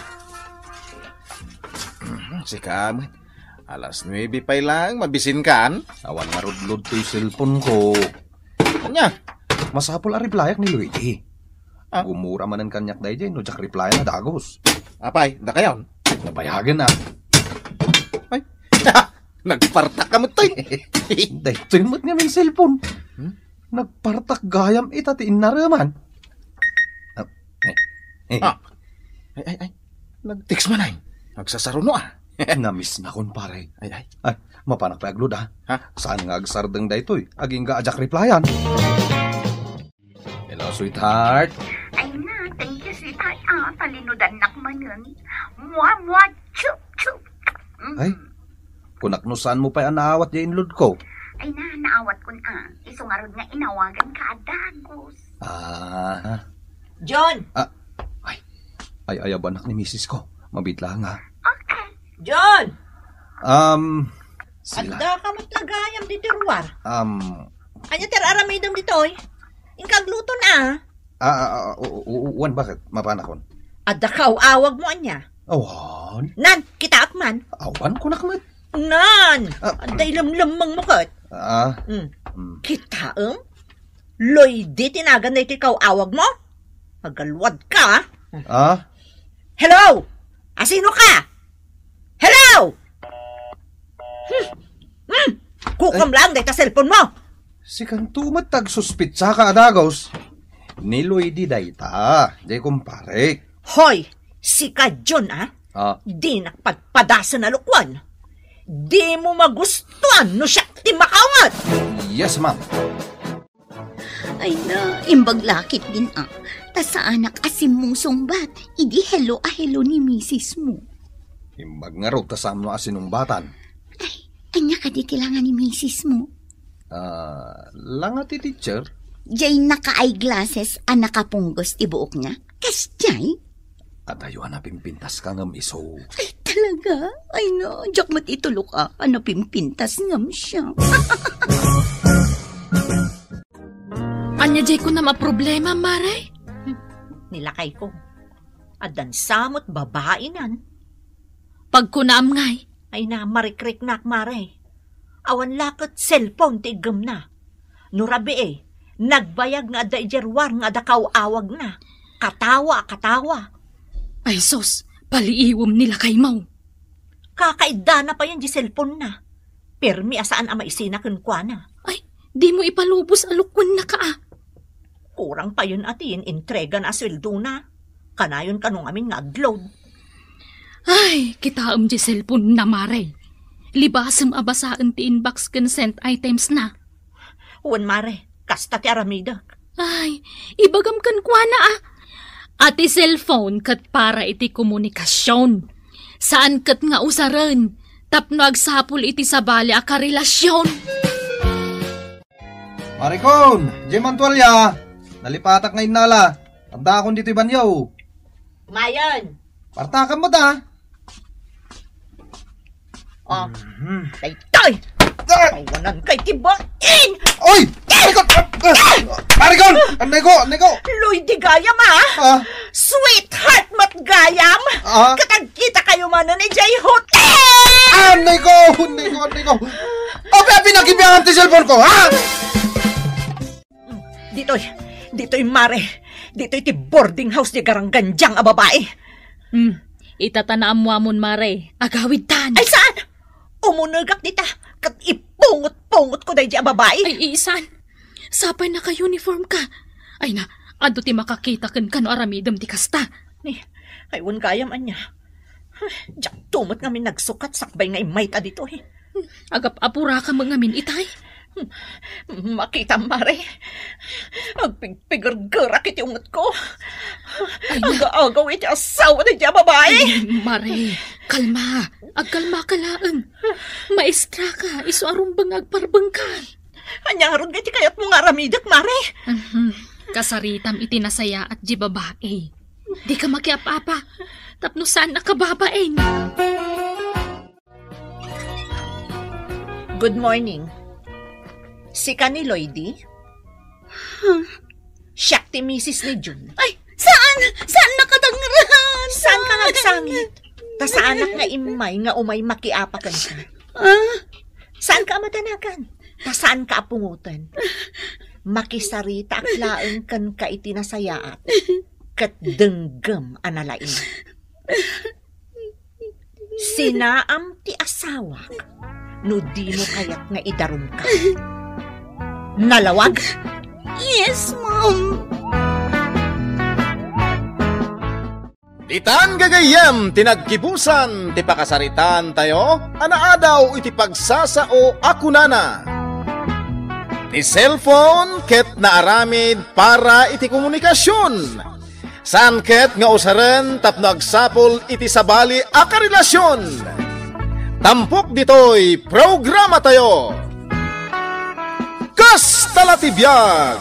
Sika met. Alas nuebe pay lang, mabisinkan. Awan nga rudlod toy cellphone ko. Ania? Masapul a replyak ni Luigi. Ah. Gumura manen kaniak daydiay no diak replyan a dagus. Apay, dakayon? Nabayagen a. Ay, nagpartak ka met toy. Daytoy met ngamin cellphone. Hmm? Nagpartak gayam ita ti innareman. Ah, eh, eh. Ah. Ay, ay, ay. Nag-text man ay. Nagsasaruno a. Namiss na kon pare. Ay, ay. Ay, mapanak pay agluda. Ha? Saan nga agsardeng daytoy? Agingga a diak replyan. Hello, sweetheart. Ay na, thank you, sweetheart. Ah, talinudannak manen. Mua, mua, chup, chup. Mm. Ay, kunak no saan mo pay a naawat diay inlud ko. Ay na, naawat kon a. Isu ngarud nga inawagan ka a dagus. Ah. John! Ah, ay, ay, ay, abanak ni misis ko. Mabitla nga. Okay. John! Um, sila. Adda ka met gayam ditoy ruar. Um, Ania ti ar-aramidem ditoy? Inka agluto na. Ah, ah, ah, u-, u-, u-, wan, bakit? Mapanakon. Adda ka aw-awag mo ania? Awan. Nan, kitaak man. Awan, kunak met. Nan! Ah. Adda ilemlemmeng mo ket. Ah. Mm. Mm. Kitaem? Loy, di tinagan na iti kaw-awag mo? Magaluad ka, ah. Ah? Hello! Asino ka? Hello! Hmm. Hmm. Kukom lang dayta cellphone mo. Sikanto met tagsuspitsa ka a dagus. Ni Loy di dayta, di kumpare. Hoy, sika John, ah. Ah. Dinak padpadasen a lukuan. Di mo magustuan no siak ti makaunget. Yes, ma'am. Ay na, imbag lakit din a. Ta saanak a simmusungbat idi hello a hello ni misis mo. Imbag ngarud ta saanmo a sinungbatan. Ay, ania kadi ti langa ni misis mo? Ah, langa ti teacher? Jay naka-eyeglasses a nakapunggos ti buokna? Kasjay? Adayo a napimpintas ka ngem isu. Ay, talaga? Ay, no, diak met itulok a, a napimpintas ngem siya. Ania jay kunam a problema, Mare? Hmm, ni lakayko. Addan sa met babaenan. Pagkunam ngay. Ay na, marikriknak, Mare. Awan la ket cellphone ti iggemna. No rabii, nagbayag nga adda idiay ruar nga adda kaw-awagna. Katawa, katawa. Ay sus, paliiwem ni lakaymo. Kakaiddana payen di cellphone-na. Permi a saan a maisina kenkuana. Ay, dimo ipalubos a lukuennaka a. Kurang payen a ti in-intregana a sueldona. Kanayon kano ngamin nga agload. Ay, kitaem di cellphone-na, Mare. Libasem a basaen ti inbox ken sent items-na. Wen, Mare, kasta ti aramidek. Ay, ibagam kenkuana a. A ti cellphone ket para iti komunikasion. Saan ket nga usaren tapno agsapul iti sabali a karelasyon. Marikon, diay man tualya. Nalipatak nga innala. Addaakon ditoy banyo. Mayen. Partakam met a. Oh. Mhm. Daytoy! Ay! Awanan kay ti bain! Oy! Marikon! Marikon! Anday ko! Anday ko! Loy, di gayam, ah! Ah? Sweetheart, met gayam! Ah? Ket agkita kayo manen idiay hotel! Anday ko! Anday ko! Anday ko! O, pinakibiangan ti cellphone ko, ha? Mm, ditoy, ditoy, Mare. Ditoy ti boarding house ti garanggandiang a babai. Hmm, ita ta naammuamon, Mare. Agawidtan. Ay, saan? Umunegak dita, ket ipungot-pungot ko daydi a babai. Ay, isan. Sapay naka-uniform ka. Ay na, adu ti makakita ken kano aramidem ti kasta. Ni, ay, wen gayam ania. Ay, diak tumet ngamin nagsukat sakbay nga immayta ditoy. Agap-apuraka met ngamin itay. Makitam, Mare. Agpigpigergerak iti ungetko. Ay, na- Aga-agaw iti asawa daydi a babai. Mare, kalma. Agkalma ka laeng. Maestra ka, isu a rumbeng nga agparbeng ka. Ania ngarud nga iti kayatmo nga aramidek, Mare? Mhm. Kasaritam iti nasayaat di babai. Di ka makiap-apa. Tapno saan a kababain. Good morning. Sika ni Loy di? Huh? Siak ti misis ni Jun. Ay, saan? Saan nakadangran? Saan ka nagsangit? Ta saanak nga immay nga umay makiapa kenka. Ah? Saanka a madanagan. Ta saanka a pungoten. Makisaritaak laeng kenka iti nasayaat. Ket denggem a nalaing. Sinaam ti asawak no dimo kayat nga idarumka. Nalawag? Yes, Mom. Ditan gagayyem ti nagkibusan ti pakasaritaan tayo a naadaw iti pagsasao a kunana, ti cellphone ket naaramid para iti komunikasion. Saan ket nga usaren tapno agsapul iti sabali a karelasyon. Tampok ditoy programa tayo. Kasta la ti biag!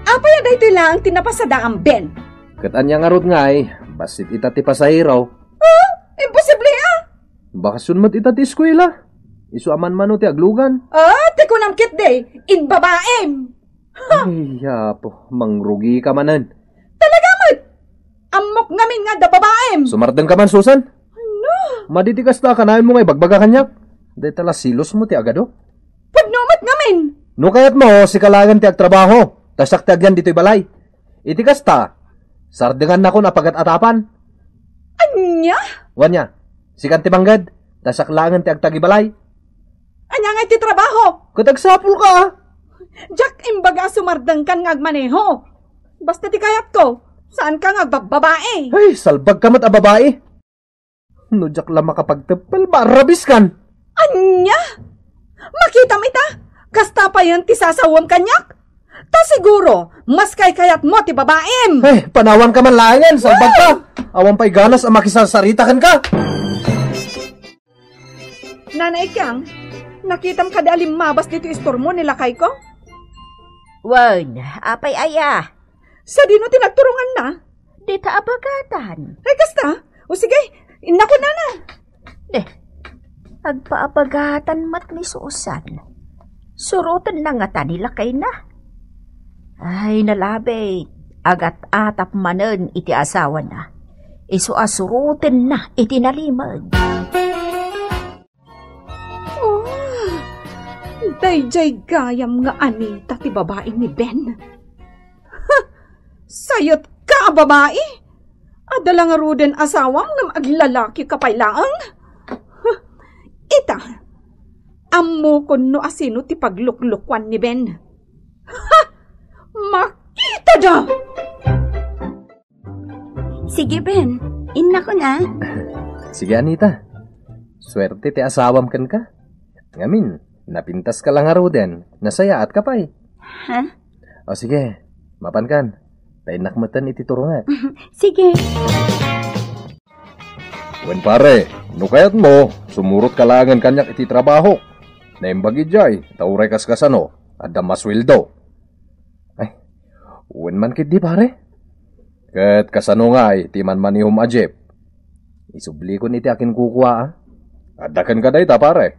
Apay a daytoy laeng ti napasadaam, Ben? Ket ania ngarud ngay, bassit ita ti pasahero? Ah, imposible, ah! Bakasyon met ita ti eskuela. Isu a manmano ti aglugan. Ah, ti kunam ketdi, inbabaim! Ay, Apo, mangrugika manen. Talaga met! Ammok ngamin nga adda babaim! Sumardengka man, Susan. Ano? Madi ti kasta a kanayon mo nga ibagbaga kaniak. Dayta la selos mo ti agado. Pudno met ngamin! No kayat mo, sika laengen ti agtrabaho. Ta siak ti agyan ditoy balay. Iti kasta, sardengannakon a pagat-atapan. Ania? Wen nia, sikan ti mangged, ta siak laengen ti agtagibalay. Ania ngay ti trabaho? Ket agsapulka, a. Diak imbaga a sumardengkan nga agmaneho. Basta ti kayatko, saanka nga agbabbabai. Ay, salbagka met a babai. No diak la makapagteppel, maarrabiskan. Ania? Makitam ita? Kasta payen ti sasawem kaniak? Ta siguro, mas kaykayatmo ti babaim. Eh, panawanka man laengen, salbagka. Awan pay ganas a makisarsarita kenka. Nana Ikyang, nakitam kadi a limmabas ditoy istormo ni lakayko? Wen, apay aya? Sadino ti nagturonganna? Dita a bagatan. Ay, kasta? O sige, innakon, nana. Deh, agpaabagatan met ni Susan. Surotenna ngata ni lakayna. Ay, nalabit. Agat-atap manen iti asawana. Isu a surotenna iti nalimed. Oh, daydiay gayam nga Anita ti babai ni Ben. Ha! Sayetka a babai? Adda la ngaruden asawam ngem aglalakika pay laeng? Ha! Ita, ammokon no asino ti pagluklukuan ni Ben. Ha! Makitada! Sige, Ben. Innakon, a. Sige, Anita. Suerte ti asawam kenka. Ngamin, napintaska la ngaruden, nasayaatka pay. Ha? O sige, mapankan. Ta innak metten iti turongek. Sige. Wen pare, no kayatmo, sumurotka laengen kaniak iti trabahok. Naimbag idiay, ta uray kaskasano, adda masueldo. Ay, wen man ketdi, pare. Ket kasano ngay ti manmanihom a jeep? Isublikon iti akinkukua, a. Adda kenka dayta, pare.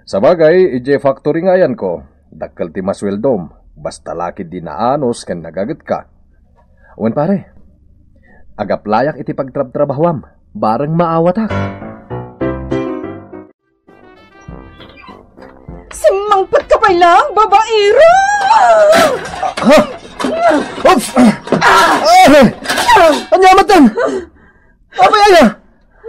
Sabagay, idiay factory nga ayanko, dakkel ti masueldom, basta la ketdi naanus ken nagagetka. Wen, pare, agaplayak iti pagtrabtrabahuam, bareng maawatak. Simmangpetka pay laeng, babaero! Ha? Oops! Ah! Ania met? Apay aya?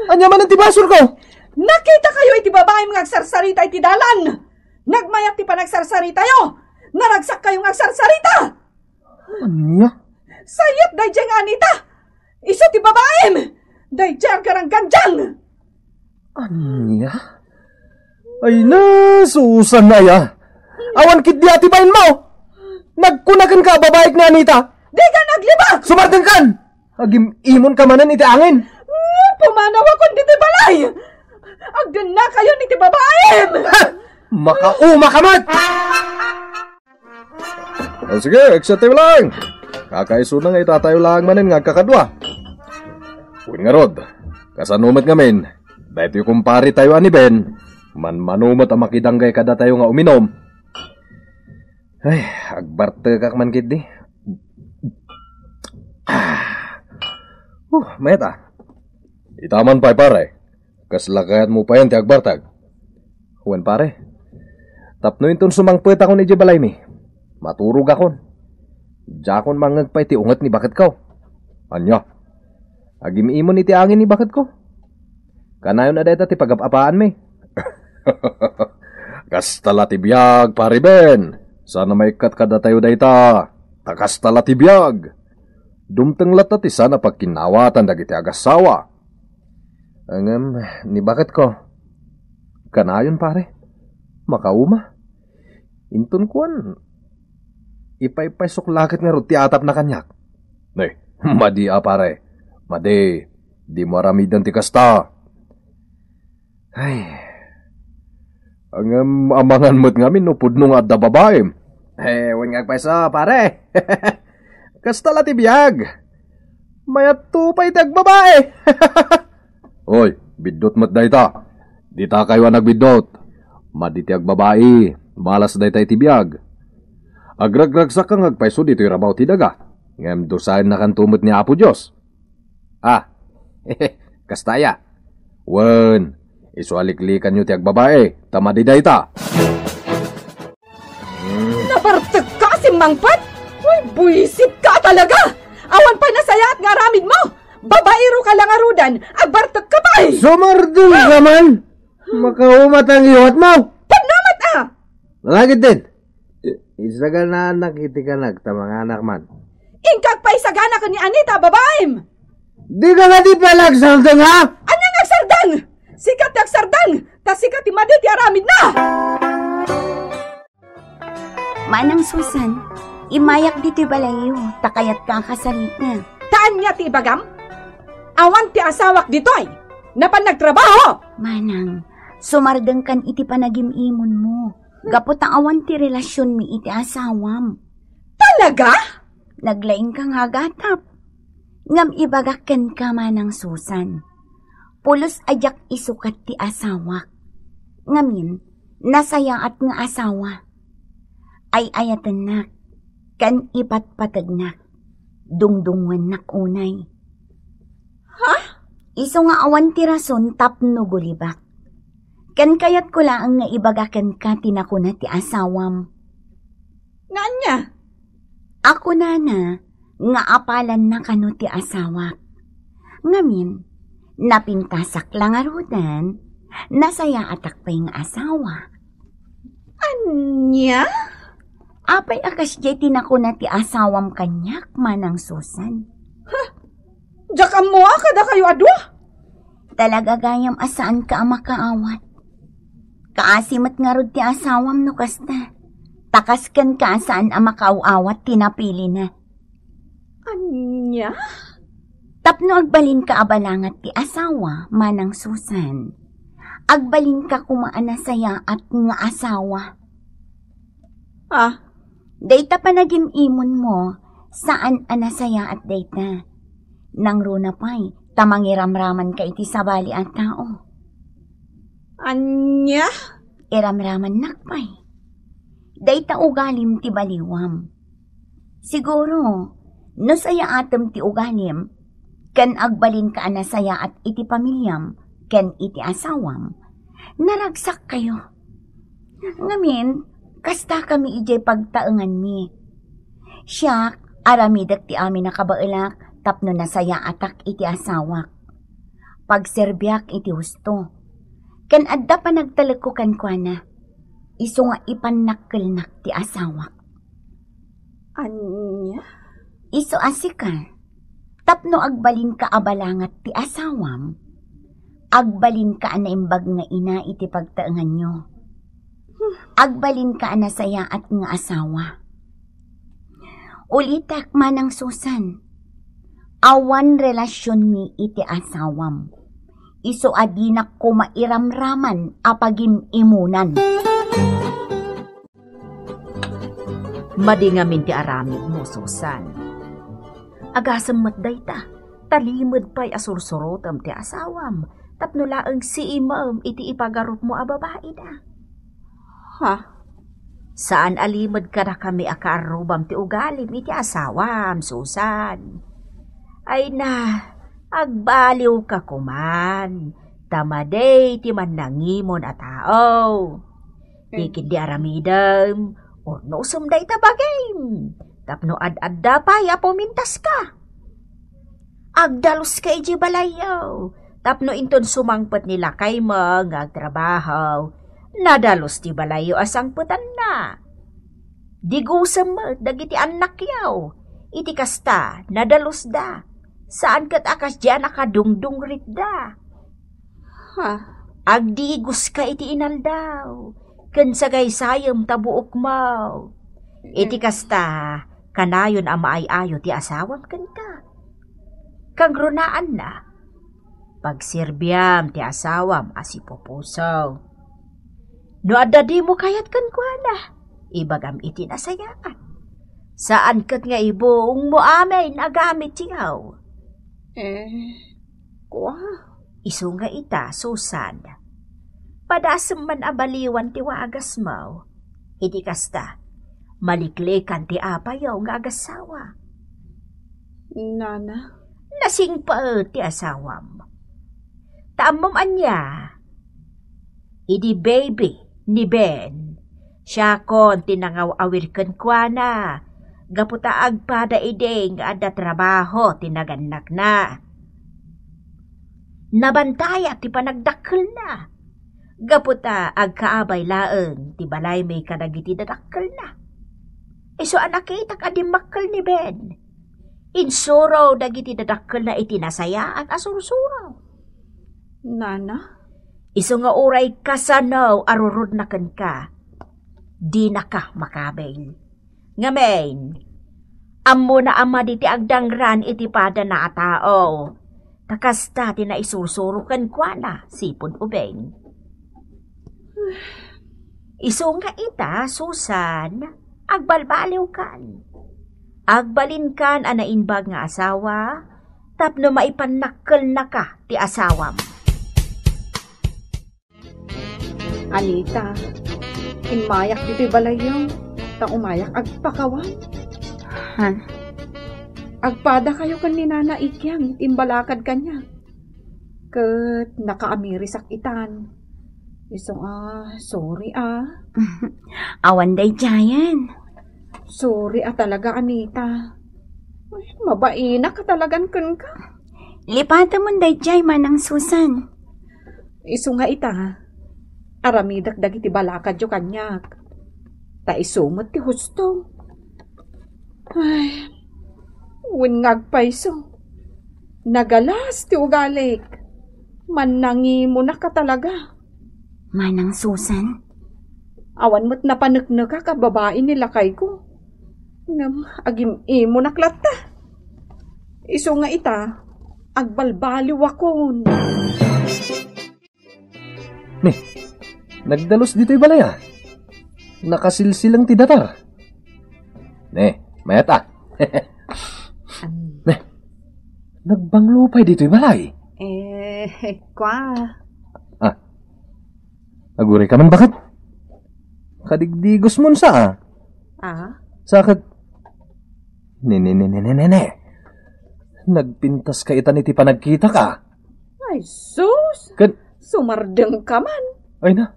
Ania manen ti basolko? Nakitakayo iti babaim nga agsarsarita iti dalan. Nagmayat ti panagsarsaritayo. Naragsakkayo nga agsarsarita. Ania? Sayat daydiay nga Anita. Isu ti babaim. Daydiay agkaranggandiang. Ania? Ay na, Susan aya. Awan ketdi a ti bainmo. Nagkuna kenka a babaik ni Anita. Dikan aglibak! Sumardengkan! Agim-imonka manen iti angin. Ah, pumanawakon ditoy balay. Agdennakayon iti babaim. Ha! Makaumaka met! O sige, agsatayo laeng. Kakaisuna nga itatayo laeng manen nga agkakadua. Wen ngarud, kasano met ngamin? Daytoy kumparetayo a ni Ben, manmano met a makidanggay kadatayo nga uminom. Ay, agbartekak man ketdi. Ah. Huh, mayat a. Ita man pay, pare. Kasla kayatmo payen ti agbartek? Wen, pare. Tapno inton sumangpetakon idiay balaymi, maturogakon. Diakon mangngeg pay ti unget ni baketko. Ania? Agim-imon iti angin ni baketko. Kanayon a dayta ti pagap-apaanmi. Kasta la ti biag, Pare Ben. Saan a maikkat kadatayo dayta. Ta kasta la ti biag. Dumteng latta ti saan a pagkinnawatan dagiti agassawa. Ngem, ni baketko, kanayon, pare. Makauma. Inton kuan, ipaypaysok la ket ngarud ti atapna kaniak. Ne, madi a, pare. Madi, dimo aramiden ti kasta. Ay. Ngem amangan met ngamin no pudno nga adda babaim. Eh, wen nga agpayso, pare. Kasta la ti biag. Mayatto pay ti agbabai. Oy, biddut met dayta. Dita kayo a nagbiddut. Madi ti agbabai, malas dayta iti biag. Agragragsakka nga agpayso ditoy rabaw ti daga. Ngem dusaennakanto met ni Apo Dios. Ah, kasta aya. Wen, isu a liklikanyo ti agbabai, ta madi dayta. Nabartekka a simmangpet? Uy, buisitka a talaga! Awan pay nasayaat nga aramidmo! Babairo ka la ngaruden, agbartekka pay! Sumardeng ka man! Makauma ta ang iwat mo! Pagnamat a! Nalagid din! I-, isaganaanak iti kanak ta manganak man. Inka agpaisagana ken ni Anita a babaim! Di ka nga di pala agsardeng, ha? Ania nga agsardeng? Sika ti agsardeng, ta sika ti madi ti aramidna! Manang Susan, immayak ditoy balayyo, ta kayatka a kasarita. Ta ania ti ibagam? Awan ti asawak ditoy. Napan nagtrabaho! Manang, sumardengkan iti panagim-imonmo. Gapu ta awan ti relasionmi iti asawam. Talaga? Naglaingka nga agatap. Ngem ibagak kenka, Manang Susan. Pulos a diak isukat ti asawak. Ngamin, nasayaat nga asawa. Ay-ayatennak, ken ipatpategnak. Dungdungngoennak unay. Ha? Isu nga awan ti rason tapno gulibak. Ken kayatko laeng nga ibaga kenka ti nakuna ti asawam. Nga ania? A kunana nga apalanna kano ti asawak. Ngamin, napintasak la ngaruden, nasayaatak pay nga asawa. Ania? Apay a kasdiay ti nakuna ti asawam kaniak, Manang Susan? Diak ammo a kadakayo a dua. Talaga gayam a saanka a makaawat. Kaasi met ngarud ti asawam no kasta. Ta kas kenka a saan a makaaw-awat ti napilina. Ania? Tapno agbalinka a balangat ti asawa, Manang Susan. Agbalinka koma a nasayaat nga asawa. Ah? Dayta panagim-imonmo, saan a nasayaat dayta. Nangruna pay, ta mangiramramanka iti sabali a tao. Ania? Iramramannak pay. Dayta ugalim ti baliwam. Siguro, no sayaatem ti ugalim, ken agbalinka a nasayaat iti pamiliam ken iti asawam, naragsak kayo. Ngamin, kasta kami idiay pagtaenganmi. Siak, aramidek ti amin a kabaelak tapno nasayaatak iti asawak. Pagserbiak iti husto. Ken adda panagtalekko kenkuana. Isu nga ipannakkelnak ti asawak. Ania? Isu a sika, tapno agbalinka a balangat ti asawam, agbalinka a naimbag nga ina iti pagtaenganyo. Agbalinka a nasayaat nga asawa. Ulitek, Manang Susan, awan relasionmi iti asawam. Isu a dinak koma iramraman a pagim-imunan. Madi ngamin ti aramidmo, Susan. Agasem met dayta, ta limed pay a sursurotem ti asawam tapno laeng siimem iti ipagarupmo a babaida. Ha? Saan a limed kadakami a kaarrubam ti ugalim iti asawam, Susan. Ay na, Agbaliwka koman, ta madi ti mannangimon a tao. Ti ketdi aramidem, urnosem dayta bagim, tapno ad-adda pay a pumintaska. Agdaluska idiay balayyo, tapno inton sumangpet ni lakaymo nga agtrabaho, nadalus ti balayyo a sangpetanna. Digusem met dagiti annakyo, iti kasta, nadalusda. Saan ket a kasdiay a nakadungdungritda. Ha? Agdigoska iti inaldaw, ken sagaysayem ta buokmo. Iti kasta, kanayon a maay-ayo ti asawam kenka. Kangrunaanna, pagserbiam ti asawam a sipupuso. No adda dimo kayat kenkuana, ibagam iti nasayaat. Saan ket nga ibungmo amin a gamityo. Eh, kua? Isu nga ita, Susan. Padasem man a baliwan ti wagasmo. Iti kasta, maliklikan ti apayo nga agasawa. Nana? Nasingpet ti asawam. Ta ammom ania? Idi baby ni Ben, siakon ti nangaw-awir kenkuana, gapu ta agpada idi nga adda trabaho ti nagannakna. Nabantayat ti panagdakkelna, gapu ta agkaabay laeng ti balaymi kadagiti dadakkelna. Isu a nakitak a dimmakkel ni Ben. Insuro dagiti dadakkelna iti nasayaat a sursuro. Nana? Isu nga uray kasano a rurudna kenka, dinaka makabil. Ngamin, ammona a madi ti agdangran iti padana a tao, ta kasta ti naisursuro kenkuana, sipud ubing. Isu nga ita, Susan, agbalbaliwkan. Agbalinkan a naimbag nga asawa, tapno maipannakkelnaka ti asawam. Anita, immayak ditoy balayyo, ta umayak agpakawan. Ha? Agpadakayo ken ni Nana Ikyang iti imbalakad kaniak. Ket nakaamirisak itan. Isu a, sorry a. Awan daydiayen. Sorry a talaga, Anita. Ay, mabainak a talagan kenka. Lipatemon daydiay, Manang Susan. Isu nga ita, aramidek dagiti balakadyo kaniak. Ta isu met ti husto. Ay, wen nga agpayso. Nagalas ti ugalik. Mannangimonak a talaga. Manang Susan? Awan met napaneknekak a babai ni lakayko. Ngem agim-imonak latta. Isu nga ita, agbalbaliwakon. Ne, nagdalus ditoy balay a. Nakasilsilang ti datar. Ne, mayat a. An- Ne, nagbanglo pay ditoy balay. Eh, kwa. Ah, aguray ka man baket? Kadigdigos mon sa a. Ah? Saket. Ne, ne, ne, ne, ne, ne, ne. Nagpintas ka itan iti panagkitak a. Ay, sus! Ken- Sumardeng ka man. Ay na.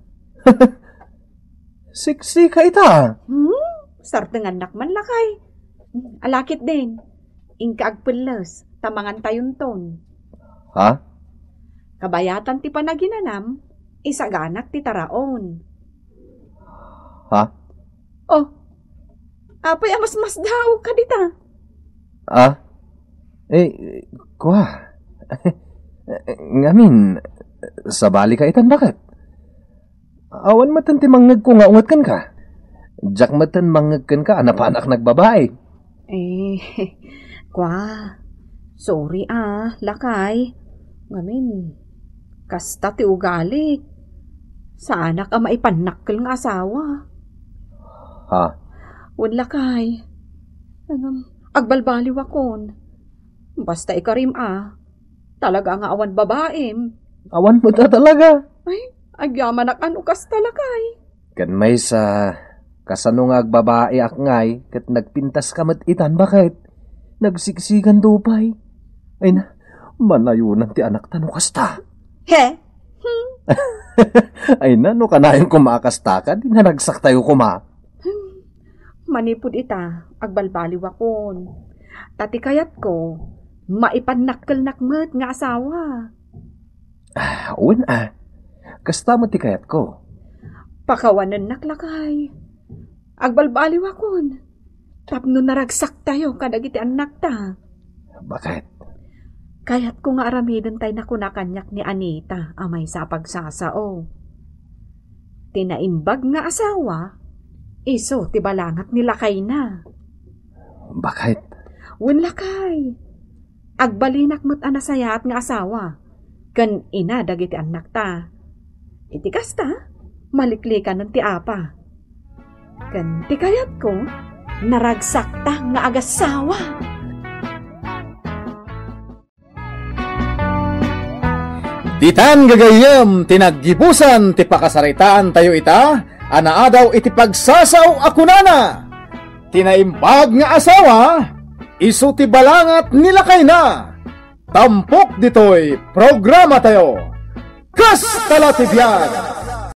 Siksi ka ita. Hmm? Sardengannak man lakay. Alakit din. Inka agpelles, ta mangantayonton. Ha? Kabayatan ti panaginanam, isaganak ti taraon. Ha? Oh, apay a masmasdaaw ka dita? Ah? Eh, kua. Ngamin, sabali ka itan baket? Awan metten ti mangngegko nga unget kenka. Diak metten mangngeg kenka a napanak nagbabai. Eh, kua. Sorry a, lakay. Ngamin, kasta ti ugalik. Saanak a maipannakkel nga asawa. Ha? Wen, lakay. Ngem, agbalbaliwakon. Basta ikarim a. Talaga nga awan babaim. Awan met a talaga. Ay, agyamanak a no kasta, lakay. Ken maysa, kasano nga agbabaiak ngay ket nagpintas ka met itan baket? Nagsiksikan to pay. Ay na, Manayonan ti anakta no kasta. He? Hmm. Ay na, no kanayon koma a kasta, kadi naragsak tayo koma. Manipud ita, agbalbaliwakon. Ta ti kayatko, maipannakkelnak met nga asawa. Ah, wen a. Kasta met ti kayatko. Pakawanennak, lakay. Agbalbaliwakon. Tapno naragsak tayo kadagiti annakta. Bakit? Kayatko nga aramiden tay nakuna kaniak ni Anita a maysa a pagsasao. Ti naimbag nga asawa, isu ti balangat ni lakayna. Bakit? Wen, lakay. Agbalinak met a nasayaat nga asawa ken ina dagiti annakta. Iti kasta, maliklikanen ti apa. Ken ti kayatko, naragsakta nga agasawa. Ditan gagayyem ti naggibusan ti pakasaritaantayo ita a naadaw iti pagsasao a kunana, "Ti naimbag nga asawa, isu ti balangat ni lakayna." Tampok ditoy programatayo. Kasta la ti biag!